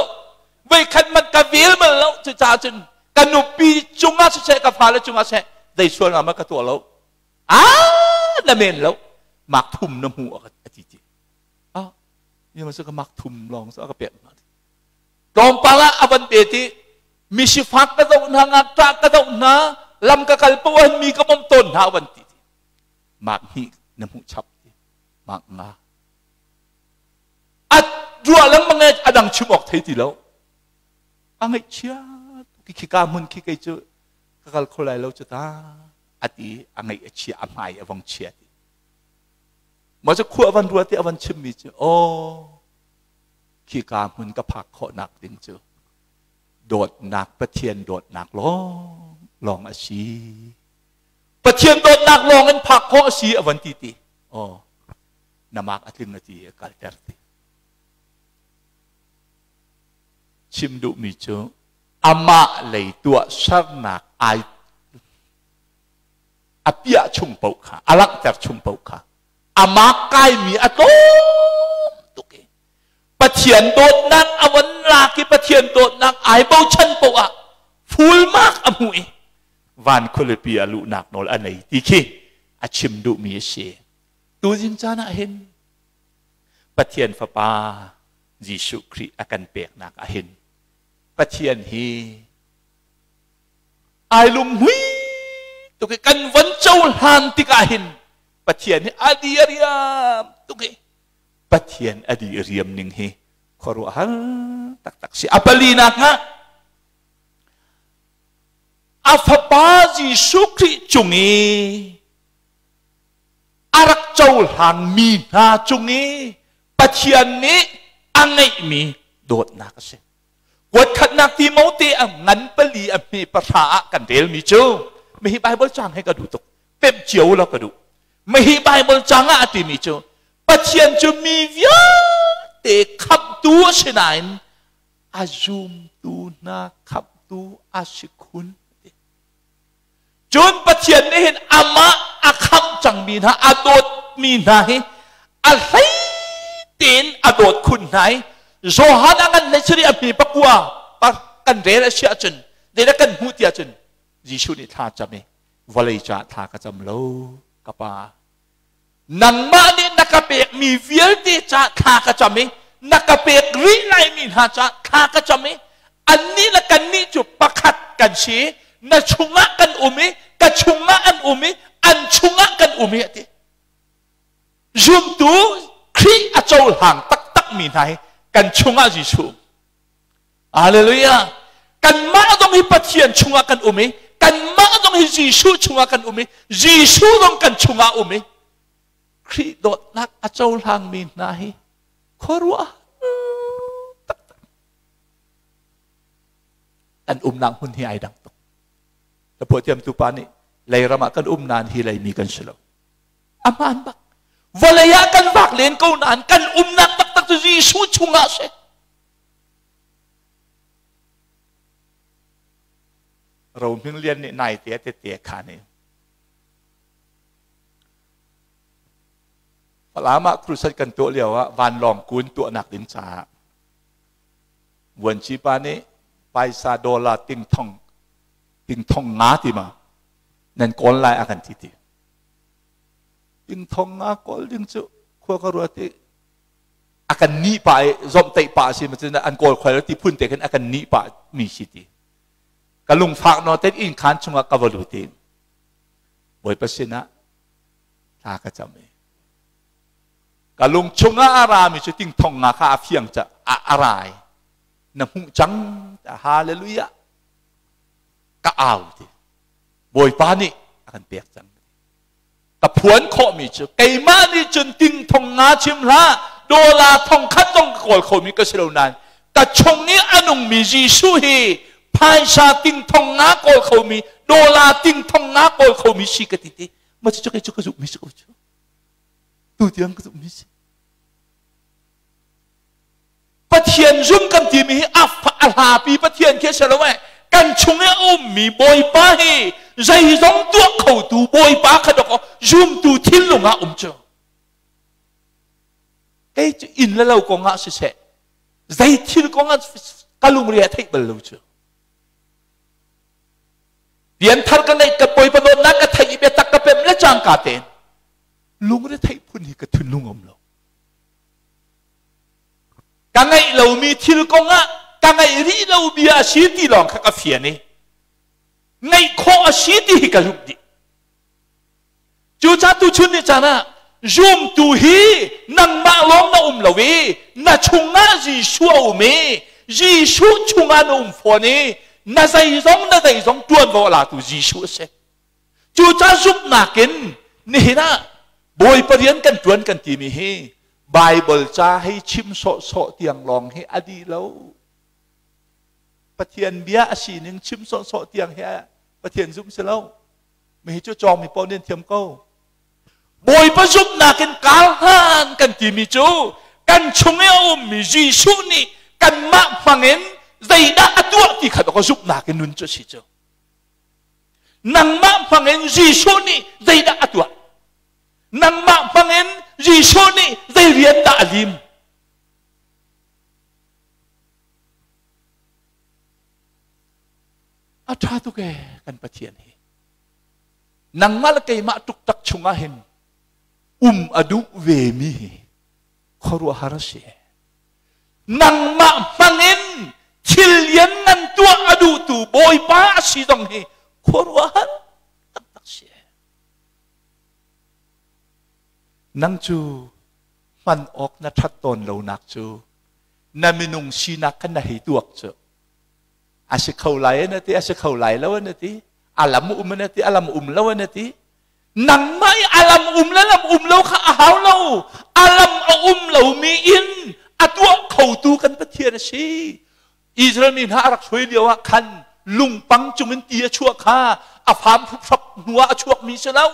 S1: veikhat hmanh ka vel bal lo cucaah cun ka nupi cungah siseh ka fale cungah siseh zei sual nga ma ka tuah lo ah na men lo mak thum na hmu a ti ti ah mi ma ka mak thum lawng sa ka pek hna tlawmpal ah a van pe ti mi sifak ka zoh hna ngakṭah ka zoh hna lam ka kal poh mi ka bawmh tawn hna van ti mak hnih na hmuh chap ti mak nga a ruah lengmang e a dang chim awk thei ti lo a ngaihchia khi khika hmun khi kei cu ka kal kho lai lo cu ta a ti a ngaih a chia a hmai a vong chia ti ma cu khua van rua ti a van chimmi cu aw khika hmun ka phak khawhnak ding cu dawtnak Pathian dawtnak lawng lawng a si Pathian dawtnak lawng in phak khawh a si a van ti ti aw namak a tling a ti a kalter ti chim duhmi cu amah lei tuah sernak ai a piah chung paoh kha a langhter chung paoh kha amah kaimi a tlawm tuk i Pathian dawtnak a von lak i Pathian dawtnak ai bochan paoh ah full mark a hmu i van khualipi a luhnak nawl a nei ti khi a chim duhmi a si. Tuzing caan ah hin Pathian Fapa Jesuh Khrih a kan peknak ah hin Pathian hi ai lunghmui tuk i kan von cohlan tikah hin Pathian hi a di a riam tuk i Pathian a di riam ning hi khuaruahhar taktak si. A palinak ah a fapa Jesuh Khrih cung i a rak cohlanmi hna cung i Pathian nih a ngeihmi dawtnak a si. Kuatkhatnak Timote a ngan pali a hme pahra ah kan relmi cu mihi Bible cang he ka duh tuk. Pemh cio la ka duh. Mihi Bible cang ah a timi cu Pathian cu mi vialte khamhtu a si nain a zumtu hna khamhtu a si khun. Cun Pathian nih hin amah a khamh cangmi hna, a dawtmi hna hi a hlei tein a dawt khun hna i Johan a ngan hlei sari a hme pakua kan rel a si ahcun zeidah kan hmuh ti ahcun Jesuh nih thla cam i vawlei caah thla ka cam lo ka pa nangmah nih na ka pekmi vialte caah thla ka cam i na ka pek rih laimi hna caah thla ka cam i annih le kannih cu pakhat kan si na chungah kan um i ka chungah an um i an chungah kan um i a ti zumtu Khrih a cohlang taktakmi hna hi kan chungah Jesuh Hallelujah. Kanmah zong hi Pathian chungah kan um i kanmah zong hi Jesuh chungah kan um i Jesuh zong kan chungah um i Khrih dawtnak a cohlangmi hna hi khuaruah taktak. Kan umnak hmun hi ai dang tuk. Hlaphuah thiamtu pa nih leiram ah kan um nain hi leimi kan si lo. A hmaan bak. Vawlei ah kan vak len ko nain kan umnak taktak cu Jesuh chungah a si. Ro Hming Lian nih nai te tete khan i Falam ah crusade kan tuah lio ah vanlawng kun tuahnak ding caah vuanci pa nih paisa dollar ting thong ting thong nga ti ma nan kawl lai a kan ti ti ting thong nga kawl ding cu khua ka ruat i a kan nih pa i zomhtaih pa si ma cun an kawl khoil ti phun te khin a kan nih pa mi si ti ka lungfak no ten inn khan chungah ka va lut i Bawipa sinah thla ka cam i ka lung chungah a rami cu tingthong nga kha a fiang ca a rai na hmuh cang hallelujah ka au ti Bawipa nih a kan pek cang ka phuan khawhmi cu keimah nih cun tingthong nga chim hlah dollar thong khat zong ka kawl khomi ka si lo nain ka chung i a nungmi Jesuh hi phaisa tingthong nga kawl khomi dollar tingthong nga kawl khomi si ka ti ti ma cu kei cu ka zumhmi si ko cu tu tiang ka zumhmi si Pathian zum kan timi hi a hlapi Pathian khi a si lo eh kan chung i a ummi Bawipa hi zeizong tuah khotu Bawipa kha dok zumtu thinlung ah um cu kei cu inn le lo kong ah siseh zei thil kong ah ka lungre a theih bal lo cu pianthar ka ngeih ka Bawipa dawtnak ka theih i biatak ka pem le cangka tein lungre theih phun hi ka thinlung um lo Ka ngeih lomi thil kongah ka ngeih rih lo bia a si ti lawng kha ka fian i ngeih khawh a si ti hi ka zumh dih. Cucaah tuchun ni caan ah zumtu hi nangmah lawng na um lo i na chungah Jesuh a um i Jesuh chungah na um fawn i na zeizong na zeizong ṭuanvo a latu Jesuh a si. Cucaah zumhnak in nihin ah Bawipa rian kan ṭuan kan timi hi Baibal ca hei chim sawhsawh tiang lawng hi a dih lo. Pathian bia a sining chim sawhsawh tiang hi Pathian zumh si lo. Mi hi cu cawngmi paoh nih an thiam ko. Bawipa zumhnak in kar hlan kan timi cu kan chung i a ummi Jesuh nih kanmah hmangin zeidah a tuah ti kha ka zumhnak in nun cu a si cu. Nangmah hmangin Jesuh nih zeidah a tuah? Nangmah hmangin Jesuh nih zei rian dah a lim? A ṭha tuk ee kan Pathian hi. Nangmah le keimah tuktak chungah hin um a duh ve mi hi khuaruahhar a si. Nangmah hmangin thil lianngan tuah a duhtu Bawipa a si zong hi khuaruahhar taktak si. Nang cu hman awk na ṭhat tawn lonak cu na minung sinak khan na hei tuak cu. A si kho lai na ti, a si kho lai lo na ti, a lam um na ti, a lam um lo na ti. Nangmah i a lam um le lam um lo kha a hau lo. A lam a um lomi in a tuah khotu kan Pathian a si. Israel mi hna a rak hruai lio ah khan lungpang cungin ti a chuah kha a fam hrap hnu ah a chuakmi si lo.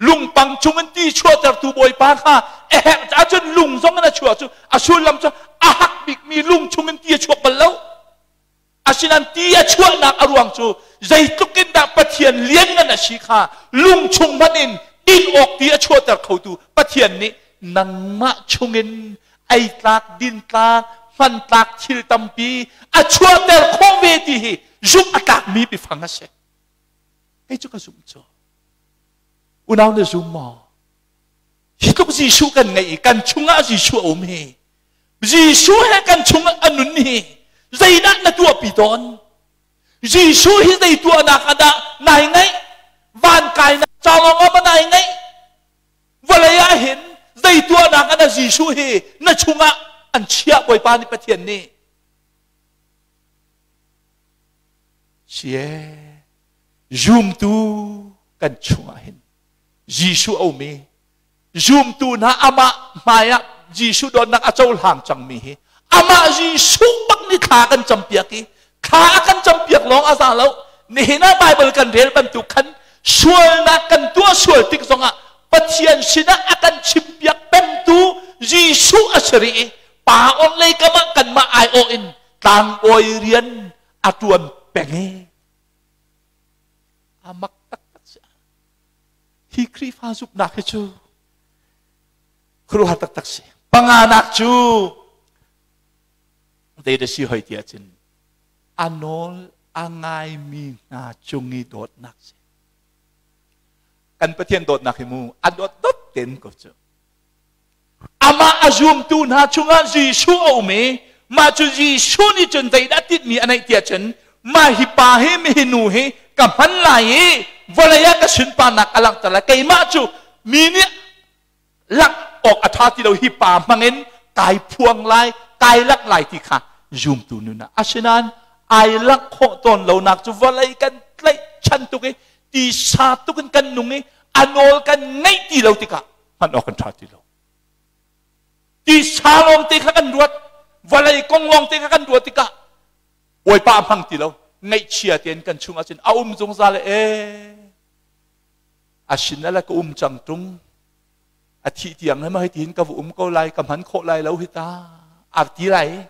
S1: Lungpang cungin ti chuahtertu Bawipa kha a herh ahcun lung zong in a chuah cu a sullam cu a hak bikmi lung chungin ti a chuak bal lo. Asinain ti a chuahnak a ruang cu zeitluk in dah Pathian lianngan a si kha lungchung hmanh in din awk ti a chuahter khotu Pathian nih nangmah chungin ei tlak, din tlak, hman tlak thil tampi a chuahter khawh ve ti hi zumh a tlakmi biafang a si. Kei cu ka zumh cu. Unau na zum maw? Hi tluk Jesuh kan ngeih i kan chungah Jesuh a um hi Jesuh he kan chung a nun hi zeidah na tuahpi tawn? Jesuh hi zei tuahnak ah dah nai ngaih? Van kainak ca lawng ah ma nai ngaih? Vawlei ah hin zei tuahnak ah dah Jesuh hi na chungah an chiah Bawipa nih Pathian nih? Sie, zumtu kan chungah hin Jesuh a um i zumtu hna amah hmaiah Jesuh dawtnak a cohlang cangmi hi Amah Jesuh bak nih thla kan campiak i thla a kan campiak lawng a za lo. Nihin ah Bible kan rel bantuk khan sualnak kan tuah sual tik zongah Pathian sinah a kan chimpiak pengtu Jesuh a si rih i pa on lei kam ah kanmah aiawh in tlangbawi rian a ṭuan peng i a mak taktak si. Hi Khrihfa zumhnak hi cu khuaruahhar taktak si. Panganak cu zei si hoi ti ahcun a nawl a ngaimi hna cung i dawtnak si. Kan Pathian dawtnak hi mu a dawt dawt ten ko cu. Amah a zumtu hna chungah Jesuh a um i mah cu Jesuh nih cun zeidah tinhmi a neih ti ahcun mah hi pa hi mihi nu hi ka hman lai i vawlei ah ka sunparnak a langhter lai, keimah cu mi nih langh awk a ṭha ti lo, hi pa hmangin kai phuang lai, kai langh lai ti kha zumtu nun ah. Asinain ai langh khawh tawn lonak cu vawlei kan tlaihchan tuk i tisa tuk in kan nung i a nawl kan ngeih ti lo tikah hman awk kan ṭha ti lo. Tisa lawngte kha kan ruat, vawlei kong lawngte kha kan ruat tikah Bawipa a hmang ti lo. Ngaihchia tein kan chungah cun a um zungzal e. A sin ala ka um cang tung. A thih tiang he ma hei tiin ka va um ko lai, ka hman khawh lai lo hi ta. A ti lai.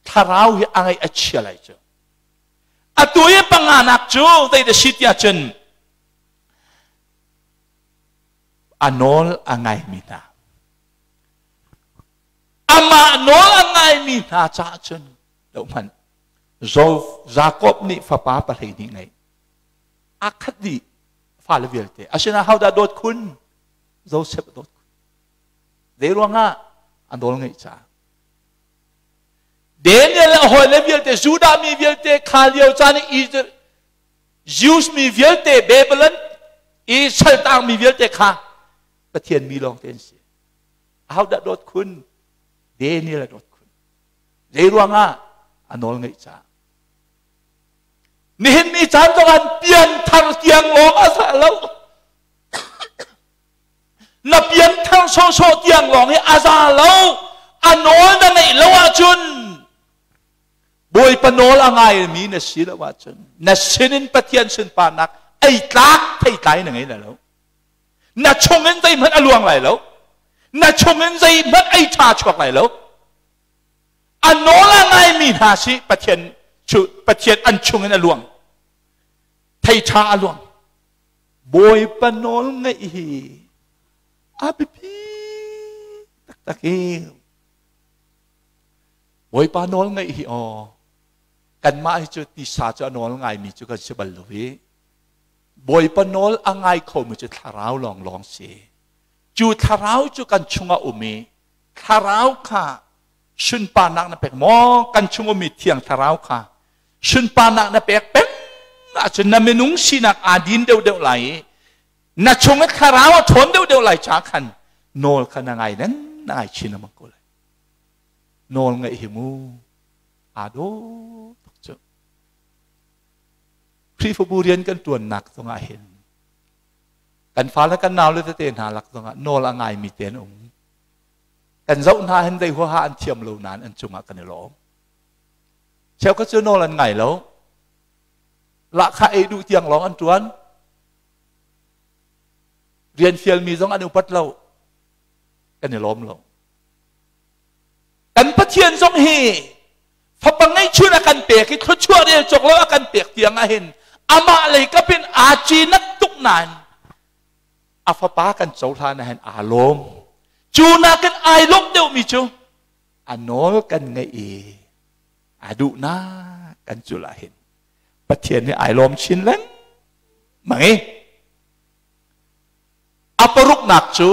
S1: Thlarau hi a ngaih a chia lai cu. Atu i panganak cu zei da si tiah cun a nawl a ngaimi hna. Amah nawl a ngaimi hna caah cun doh hmanh. Jakob nih fapa 12 ngei. A khat dih fale vialte. Asinain hodah dawt khun? Joseph dawt khun. Zei ruangah? A nawl ngeih caah. Daniel le a hawile vialte, Judah mi vialte, kha lio caan i Jews mi vialte, Babylon i saltang mi vialte kha Pathian mi lawng te an si. Ahodah dawt khun? Daniel a dawt khun. Zei ruangah? A nawl ngeih caah. Nihin ni caan zong an pianthar tiang lawng a za lo. Na pianthar sawhsawh tiang lawng hi a za lo. A nawl na ngeih lo ahcun Bawipa nawl a ngaimi na si lo ahcun na sinin Pathian sunparnak ei tlak theitlai na ngei lai lo. Na chungin zeihmanh a luang lai lo. Na chungin zeihmanh ei ṭha chuak lai lo. A nawl a ngaimi hna si Pathian cu Pathian an chungin a luang. Thei ṭha a luang. Bawipa nawl ngeih hi a biapi taktak i Bawipa nawl ngeih hi aw kanmah hi cu tisa cu a nawl ngaimi cu kan si bal lo i Bawipa nawl a ngai khomi cu thlarau lawnglawng si. Cu thlarau cu kan chungah um i thlarau kha sunparnak na pek maw? Kan chung ummi thiang thlarau kha sunparnak na pek peng ahcun na minung sinak aa din deuhdeuh lai i na chung i thlarau a ṭhawn deuhdeuh lai ca khan nawl kha na ngai nan na ngai chin lengmang ko lai. Nawl ngaih hi mu aa dawh tuk cu. Khrihfabu rian kan ṭuannak zongah hin kan fale kan naule tete hna lak zongah nawl a ngaimi te an um. Kan zoh hna hin zei huaha an thiam lo nain an cungah kan i lawm. Cheukhat cu nawl an ngai lo. Lahkhah ei duh tiang lawng an ṭuan. Rian fialmi zong an upat lo. Kan i lawm lo. Kan Pathian zong hi fapa ngeihchun a kan pek i thluachuah rel cawk lo a kan pek tiang ah hin amah lei kap in aa cinak tuk nain a fapa kan cohlan ah hin aa lawm. Cu nakin ai lawmh deuhmi cu a nawl kan ngeih i a duhnak kan cul ah hin Pathian nih ai lawm chin lengmang i a paruknak cu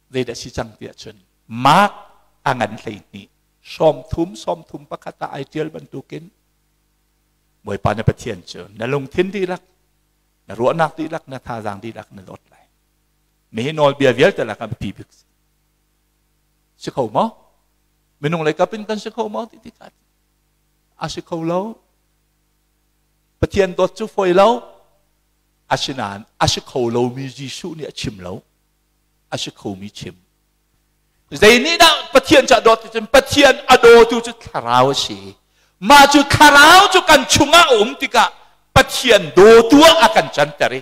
S1: zeidah si cang tiah cun Mark a ngan 12 31 ah ai ṭial bantukin Bawipa na Pathian cu na lungthin dihlak, na ruahnak dihlak, na thazaang dihlak na dawt lai. Mihi nawlbia vialte lakah biapi bik si kho maw? Minung lei kap in kan si kho maw ti tikah a si kho lo. Pathian dawt cu fawi lo. Asinain a si kho lomi Jesuh nih a chim lo. A si khomi chim. Zei nih dah Pathian cu a dawt ti cun Pathian a dawtu cu thlarau a si. Mah cu thlarau cu kan chungah a um tikah Pathian dawtu ah a kan canter i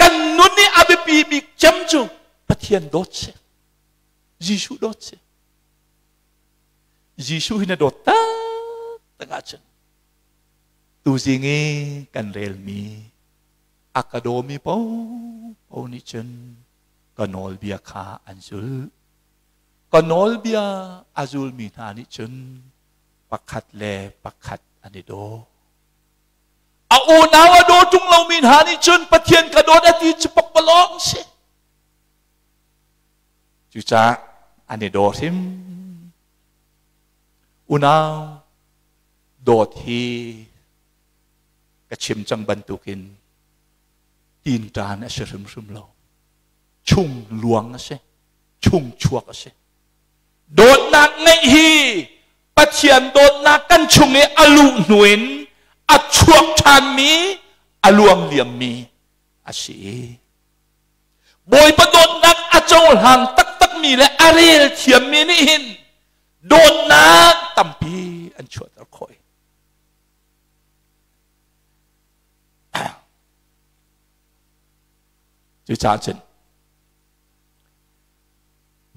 S1: kan nun i a biapi bik cem cu Pathian dawt si. Jesuh dawt si. Jesuh hi na dawt taktak ahcun tuzing i kan relmi a ka dawmi paohpaoh nih cun ka nawlbia kha an zulh. Ka nawlbia a zulmi hna nih cun pakhat le pakhat an i daw. A unau a daw ṭung lomi hna nih cun Pathian ka dawt a ti cu pokpalawng si. Cucaah an i daw hrim. Unau dawt hi ka chim cang bantukin tinṭan a si hrimhrim lo. Chung luang a si. Chung chuak a si. Dawtnak ngeih hi Pathian dawtnak kan chung i a luh hnu in a chuak ṭhanmi, a luang liammi a si. Bawipa dawtnak a cohlang taktakmi le a rel thiammi nih hin dawtnak tampi an chuahter khawh. Cucaah cun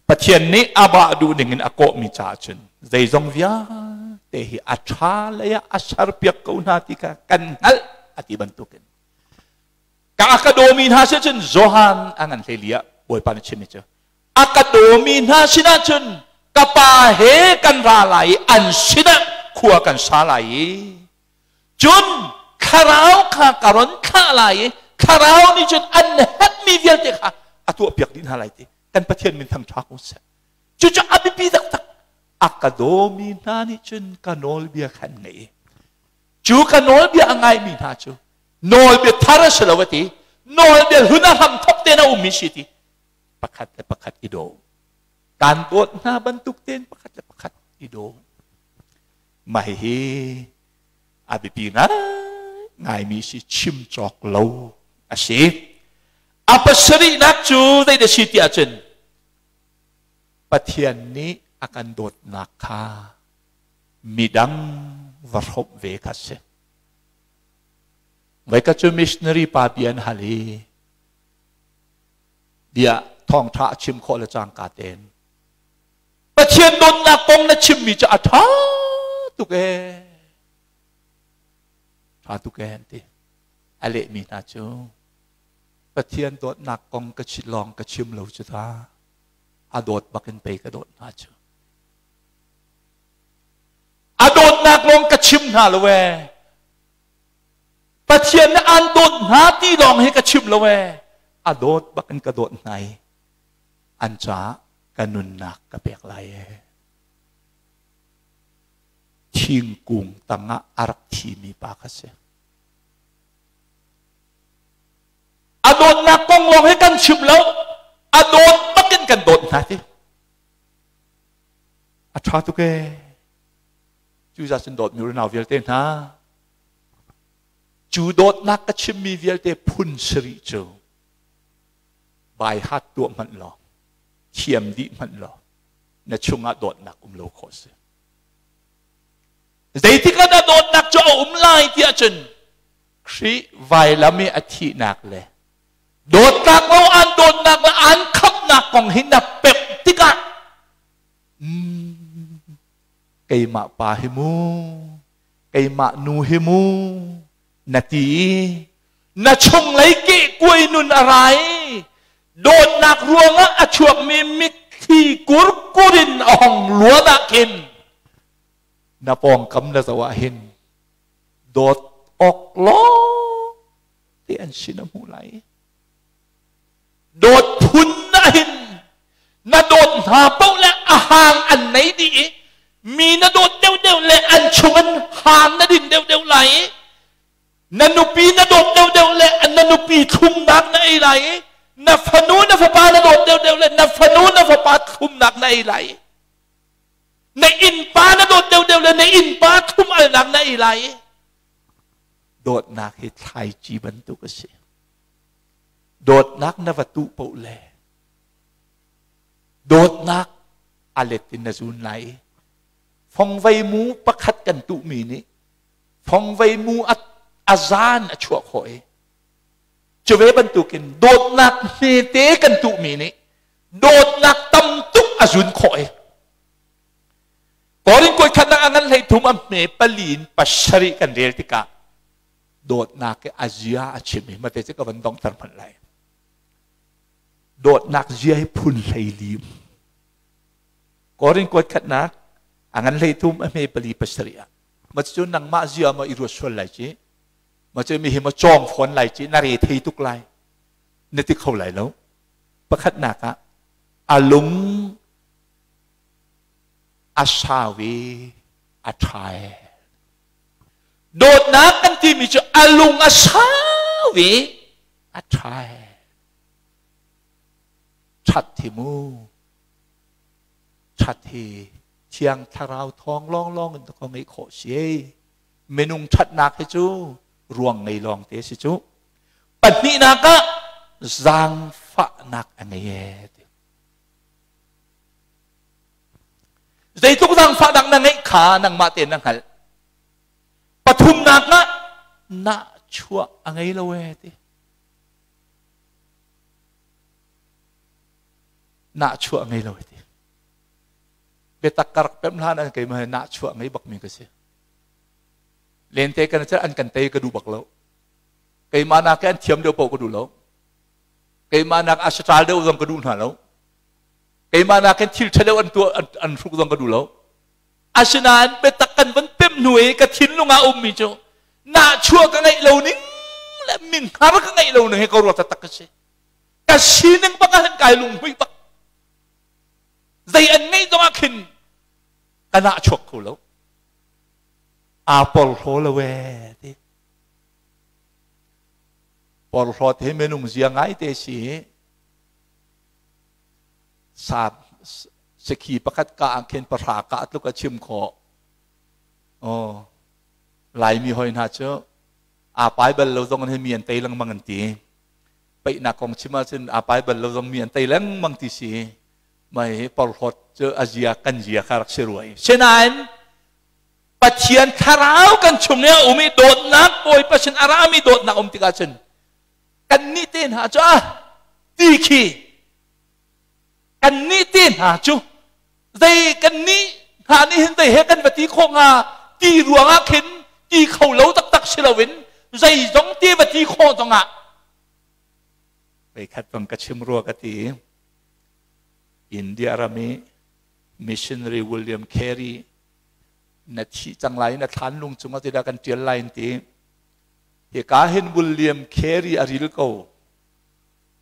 S1: Pathian nih amah duh ning in a kawhmi caah cun zeizong vialte hi a ṭha lei ah a serpiak ko hna ti kha kan hngalh a ti bantukin ka a ka dawmi hna sin cun Johan a ngan hlei ah Bawipa nih chimmi cu a ka dawmi hna sinah cun ka pa he kan ra lai i an sinah khua kan sa lai i cun thlarau kha ka ron thlah lai i thlarau nih cun an herhmi vialte kha a tuahpiak dih hna lai ti kan Pathian min thangṭha ko seh. Cucu a biapi taktak. A ka dawmi hna nih cun ka nawlbia kha an ngaih. Cu ka nawlbia a ngaimi hna cu nawlbia thar a si lo a ti. Nawlbia hlun a hram thok tein a ummi si ti. Pakhat le pakhat i daw. Kan dawt hna bantuk tein pakhat le pakhat i daw. Mah hihi a biapi ngaingaimi si chim cawk lo a si. A pasarihnak cu zei dah si ti ahcun Pathian nih a kan dawtnak kha midang va hrawmh ve kha si. Voikhat cu missionary pa bia an hal i bia thawngṭha a chim khawh le cangka tein Pathian dawtnak kong na chimmi cu a ṭha tuk ee. Ṭha tuk ee an ti. A lehmi hna cu Pathian dawtnak kong ka chit lawng ka chim lo cu ta. A dawt bakin pei ka dawt hna cu. A dawtnak lawng ka chim hna lo ee. Pathian nih aan dawt hna ti lawng hi ka chim lo ee. A dawt bakin ka dawt hna i an caah ka nunnak ka pek lai ee. Thingkung tangah a rak thimi pa kha si. A dawtnak kong lawng hi kan chim lo. A dawt bakin kan dawt hna ti. A ṭha tuk ee. Cuza cun dawtmi unau vialte hna, cu dawtnak ka chimmi vialte phun sarih cu baihat tuah hmanh law, thiam dih hmanh law, na chungah dawtnak um lo khawh si. Zeitik ah dah dawtnak cu a um lai ti ahcun Khrih vailam i a thihnak le dawtnak lo aan dawtnak le aan khamhnak kong hi na pemh tikah keimah pa hi mu keimah nu hi mu na ti i na chunglei kehkuai nun a ra i dawtnak ruangah a chuakmi mitthli kurkur in a hong luan ah khin na pawngkam na zoh ah hin dawt awk lawng te an sin a hmuh lai. Dawt phun ah hin na dawt hna paoh le a hang an nei dih i mi na dawt deuhdeuh le an chungin hang na din deuhdeuh lai i na nupi na dawt deuhdeuh le na nupi thlumnak na ei lai i na fanu na fapa na dawt deuhdeuh le na fanu na fapa thlumnak na ei lai i na innpa na dawt deuhdeuh le na innpa thlum alnak na ei lai i dawtnak hi thlaici bantuk a si. Dawtnak na va tuh paoh le dawtnak A let in na zun lai i fongvei mu pakhat kan tuhmi nih fongvei mu a zan a chuah khawh i cuve bantukin dawtnak hmete kan tuhmi nih dawtnak tam tuk a zun khawh i Korin koi khatnak a ngan hlei thum a hme pali in pasarih kan rel tikah dawtnak ke a zia a chim i mate cu ka van dongter hmanh lai. Dawtnak zia hi phun hlei lim. Korin kuat khatnak a ngan hlei thum a hme pali pasarih ah ma cu nangmah zia ma i ruat sual lai ci ma cu mi hi ma cawng fawn lai ci na re thei tuk lai na ti kho lai lo. Pakhatnak ah a lung a sau i a ṭha e. Dawtnak kan timi cu a lung a sau i a ṭha e. Ṭhat hi mu. Ṭhat hi Thiang Thlarau thawng lawnglawng in ka ngeih khawh si ei. Minung ṭhatnak hi cu ruang ngei lawng te si cu. Pahnihnak ah zaangfahnak a ngei e. Zeitluk zaangfahnak na ngeih kha nangmah tein na hngalh. Pathumnak ah nahchuah a ngei lo ee ti. Nahchuah a ngei lo ee ti. Biatak ka rak pem hlan an keimah he nahchuah ngei bak mi ka si. Lente kan an kan tei ka duh bak lo. Keimah nak an thiam deuh paoh ka duh lo. Keimah nak a saṭal deuh zong ka duh hna lo. Keimah nakin thil ṭhalo an tuah an hruk zong ka duh lo. Asinain biatak kan van pem hnu i ka thinlung ah ummi cu nahchuah ka ngeih lo ning le minghar ka ngeih lo ning hi ka ruat taktak ka si. Ka sining bak ah hin kai lunghmuih bak. Zei an ngeih zong ah khin ka nahchuak kho lo. Aa porhlaw lo ee ti. Porhlawt hi minung zia ngai te si hi. Sa sakhi pakhat ka ah khin pahra ka tluk a chim khawh. Oh, Laimi hoi hna cu aa pai bal lo zong in mi an tei lengmang an ti. Peihnak kong chim ahcun aa pai bal lo zong mi an tei lengmang ti si. Mai porhlawt cu a zia kan zia kha rak si rua i. Sinain Pathian thlarau kan chung i a um i dawtnak Bawipa sin a rami dawtnak um tikah cun kannih te hna cu ah ti khi kannih te hna cu zei kannih hna nih hin zei he kan va ti khawh hnga ti ruangah khin ti kho lo taktak si loin zeizong ti va ti khawh zongah voikhat bang ka chim rua ka ti. India ram i missionary William Carey na thi cang lai na thlan lung cungah tidah kan tial lai ti. Hika hin William Carey a ril ko.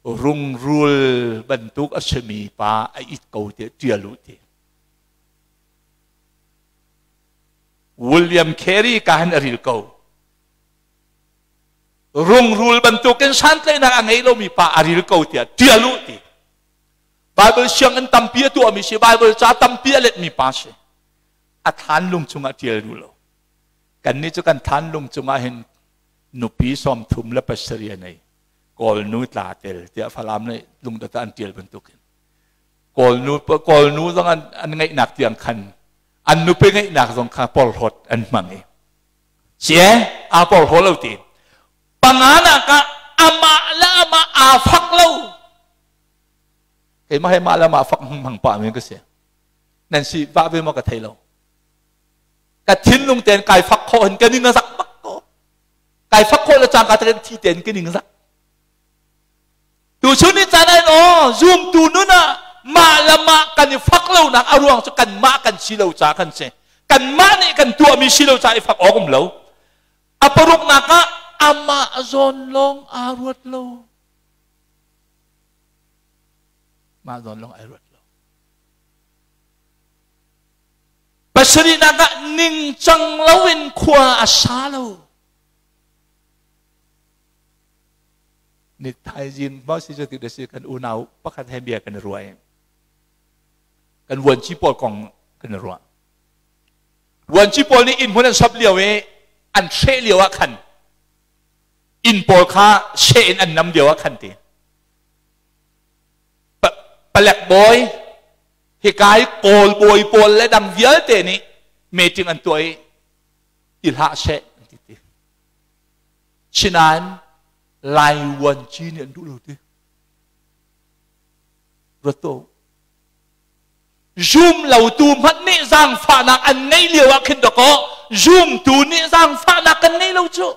S1: Rungrul bantuk a simi pa a it ko ti tial u ti. William Carey ka hin a ril ko. Rungrul bantukin santlaihnak a ngei lomi pa a ril ko tiah tial u ti. Bible sianginn tampi a tuahmi si, Bible ca tampi a letmi pa si. A thlan lung chungah tial duh lo. Kannih cu kan thlan lung cungah hin nupi 37 a nei. Kawlnu tla tel tiah Falam nih lungdot ah an tial bantukin. Kawlnu Kawlnu zong an, an ngeihnak tiang khan an nupi ngeihnak zong kha porhlawt an hmang i. Sie aa porhlaw lo ti. Panganak ah amah le amah aa fak lo. Keimah he mah le mah fak hmang pah mi ka si. Nan si vah ve maw ka thei lo. Ka thinlung tein kai fak khawh hin ka ning a zak bak ko. Kai fak khawh le cangka tein thi tein ka ning a zak. Tuchun ni caan ah aw zumtu nun ah mah le mah kan i fak lonak a ruang cu kanmah kan si lo ca kan si. Kanmah nih kan tuahmi si lo ca i fak awk um lo. A paruknak ah amah zawn lawng aa ruat lo. Mah zawn lawng ai ruat lo. Pasarihnak ah ningcang loin khua a sa lo. Ni thaizing ba si cu ti da si kan unau pakhat he bia kan i ruah i kan vuanci pawl kong kan i ruah. Vuanci pawl nih inn hmun an sop lio i an hreh lio ah khan inn pawl kha she in an nam lio ah khan ti. Palek bawi Hika i Kawl bawi pawl le dang vialte nih meeting an tuah i ti hlah seh an ti ti. Sinain Lai Vuanci nih an duh lo ti. Ruat to. Zum lotu hmanh nih zaangfahnak an ngeih lio ah khin dawkaw zumtu nih zaangfahnak kan ngei lo cu.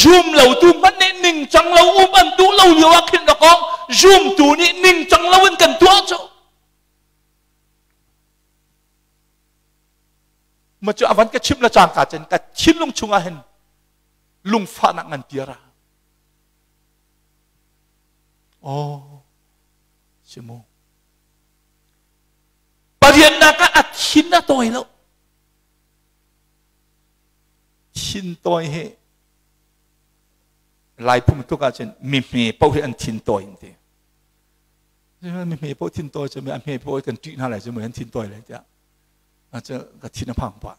S1: Zum lotu hmanh nih ningcang lo um an duh lo lio ah khin dawkaw zumtu nih ningcang lo in kan tuah cu. Ma cu avan ka chimh le cangka cun ka thinlung chungah hin lungfahnak ngan tiara. Oh, si mu. Pariatnak ah a thin a tawi lo. Thin tawi hi Lai phung tuk ahcun mi hme paoh hi an thin tawi an ti. Mi hme paoh thin tawi cu mi a hme paoh kan ṭih hna lai cu an thin tawi lai tiah. Cu ka thin a phang pah.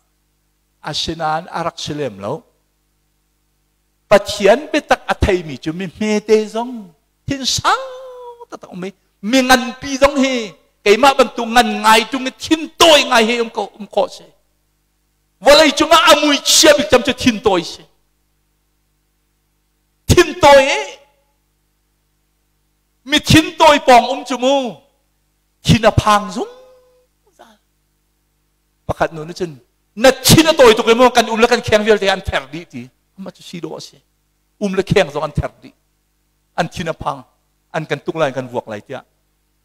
S1: Asinain a rak si lem lo. Pathian biatak a theimi cu mi hmete zong thin sau taktak um i mi nganpi zong hi keimah bantuk ngan ngai tung i thin tawi ngai hi um ko um khawh si. Vawlei cungah a mui chia bik cem cu thin tawi si. Thin tawi i mi thin tawi pawng um cu mu thin a phang zungzal. Pakhat nu nih cun na thin a tawi tuk i mu kan um le kan kheng vialte an ther dih ti. Amah cu si dawh a si. Um le kheng zong an ther dih. An thin a phang. An kan tuk lai, an kan vuak lai tiah.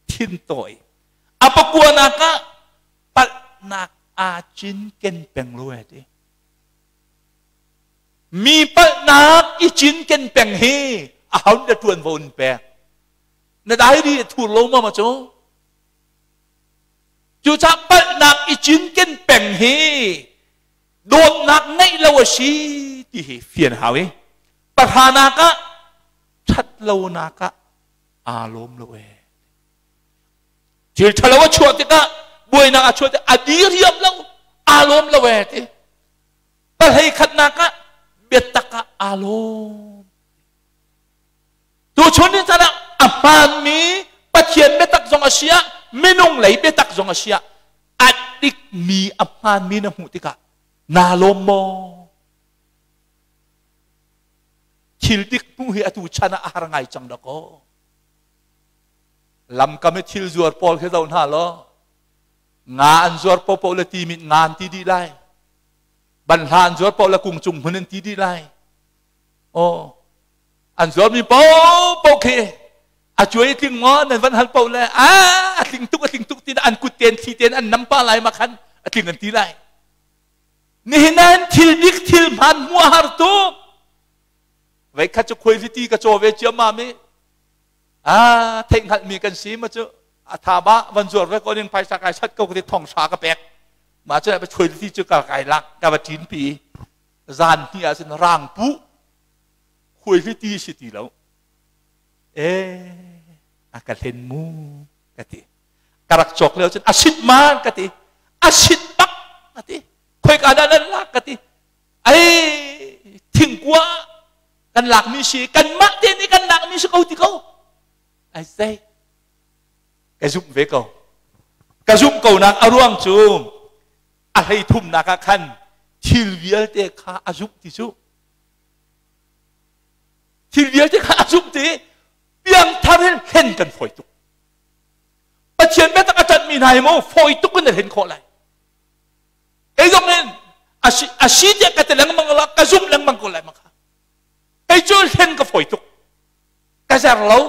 S1: Thin tawi. A pakuanak ah palhnak aa cinken peng lo e ti. Mi palhnak i cinken peng hi a haun le ṭuanvo in pek. Na diary a thur lo ma ma cu? Cucaah palhnak i cinken peng hi dawtnak ngeih lo a si ti hi fian hau i pahranak ah ṭhat lonak ah aa lawm lo ee. Thil ṭhalo a chuah tikah buainak a chuah tikah a diriam lo aa lawm lo ee ti. Pahlei khatnak ah biatak ah aa lawm. Tuchun ni caan ah a hmaanmi Pathian biatak zong a si ah minung lei biatak zong a si ah a dikmi a hmaanmi na hmuh tikah naa lawm maw? Thil dik hmuh hi atu chan ah a har ngai cang dakaw. Lamkam i thil zuar pawl khi zoh hna law nga an zuar popo le timit nga an ti dih lai. Banhla an zuar poh le kung cung hmun an ti dih lai. Aw an zuarmi paohpaoh khi a cuai tling maw nan van hal paoh le a a tling tuk a tling tuk tin an kut ten thli ten an nam pa lai ma khan a tling an ti lai nihin an thil dik thil hman hmuh a har tuk vei khat cu khuailiti ka caw ve ciam ma mi a theih hngalh mi kan si ma cu a tha ba van zuar ve ko ning phaisa kai sat ko ti thong sha ka pek ma cu khuailiti cu ka kai lak ka va tin pi zan hnih ah cun rang pu khuaihliti si ti lo e a ka hlen mu ka ti ka rak cawk lio cun a sit man ka ti a sit bak ka ti khoika dah nan lak ka ti ai thingkua kan lakmi si kanmah te nih kan lakmi si ko ti ko ai sei ka zumh ve ko ka zumh ko nak a ruang cu a hlei thumnak ah khan thil vialte kha a zumh ti cu thil vialte kha a zumh ti piangthar hin hlen kan fawi tuk Pathian biatak a ṭanhmi hna hi maw fawi tuk in a hlen khawh lai kei zong hin a si tiah ka ti lengmang la ka zumh lengmang ko lai ma kha kei cu hlen ka fawi tuk ka zer lo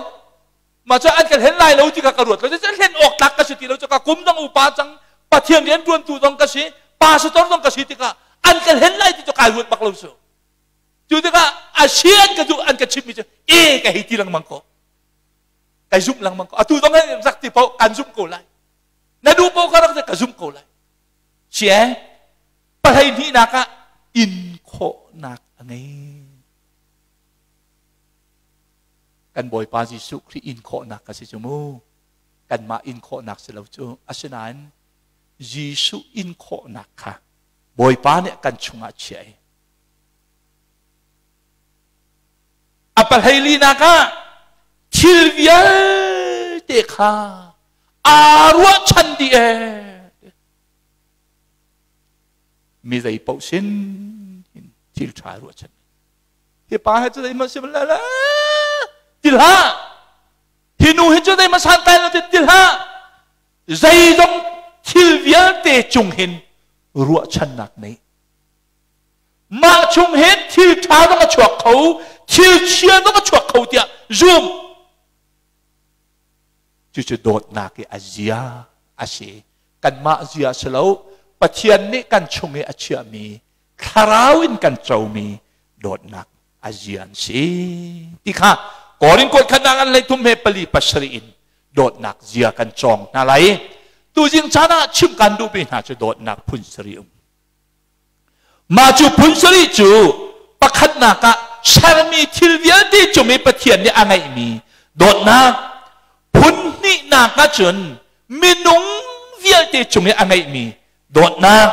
S1: mah cu an kan hlen lai lo ti kha ka ruat lo cu hlen awk tlak ka si ti lo cu ka kum dong upa cang Pathian rian ṭuantu zong ka si pastor zong ka si tikah an kan hlen lai ti cu kai ruat bak lo su cu tikah a si an ka duh an ka chimmi cu e ka hei ti lengmang ko kai zumh lengmang ko atu zong hin rak ti paoh kan zumh ko lai na duh paoh ka rak ka zumh ko lai si eh pahlei hnihnak ah in khawhnak a ngei Kan Bawipa Jesuh Khrih in khawhnak ka si cu mu. Kanmah in khawhnak si lo cu. Asinain Jesuh in khawhnak kha Bawipa nih kan chungah chia i a pahleilinak ah thil vialte kha Aa ruahchan dih ee. Mi zei paoh sin hin thil ṭha ruahchan. Hi pa he cu zeihmanh si la la ti hlah. Hi nu hi cu zeihmanh santlai lo ti hlah. Zeizong thil vialte cung hin ruahchannak nei. Mah chung hin thil ṭha zong a chuak kho, thil chia zong a chuak kho tiah zum. Cucu dawtnak i a zia a si. Kanmah zia si lo, Pathian nih kan chung i a chiahmi thlarau in kan comi dawtnak a zia an si. Ti kha Korin kuat khatnak an hleithum he pali pasarih in dawtnak zia kan cawng hna lai. Tuzing caan ah chimh kan duhmi hna cu dawtnak phun sarih um. Mah cu phun sarih cu pakhatnak ah sermi thil vialte cung i Pathian nih a ngeihmi dawtnak, phun hnihnak ahcun minung vialte cung i a ngeihmi dawtnak,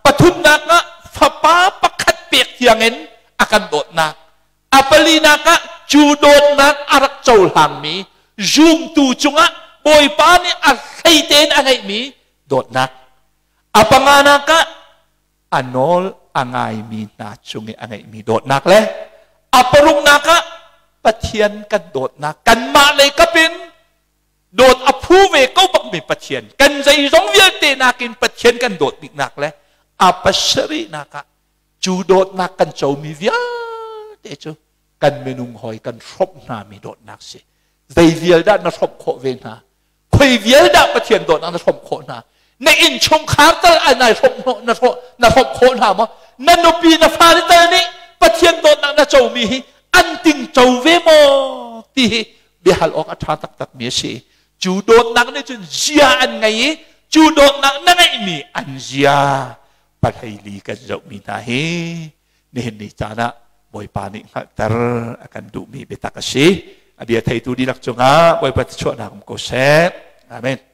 S1: pathumnak ah fapa pakhat pek tiangin a kan dawtnak, a palinak ah cu dawtnak a rak cohlangmi zumtu cungah Bawipa nih a hlei tein a ngeihmi dawtnak. A panganak ah a nawl a ngaimi hna cung i a ngeihmi dawtnak le a paruknak ah Pathian kan dawtnak kanmah lei kap in dawt a phu ve ko bakmi Pathian kan zeizong vialte nakin Pathian kan dawt biknak le a pasarihnak ah cu dawtnak kan comi vialte cu kan minung hawi kan hrawmh hna mi dawtnak si. Zei vial dah na hrawmh khawh ve hna? Khoi vial dah Pathian dawtnak na hrawmh khawh hna? Na innchungkhar tal an nai hrawmh na na hrawmh khawh hna maw? Na nupi na fale tal nih Pathian dawtnak na comi hi an ting co ve maw? Ti hi biahal awk a ṭha taktak mi a si. Cu dawtnak nih cun zia an ngei i cu dawtnak na ngeihmi an zia pahleili kan zohmi hna hi nihin ni caan ah Bawipa nih hngalhter a kan duhmi biatak a si. A bia theitu dihlak cungah Bawipa chuahnak um ko seh. Amen.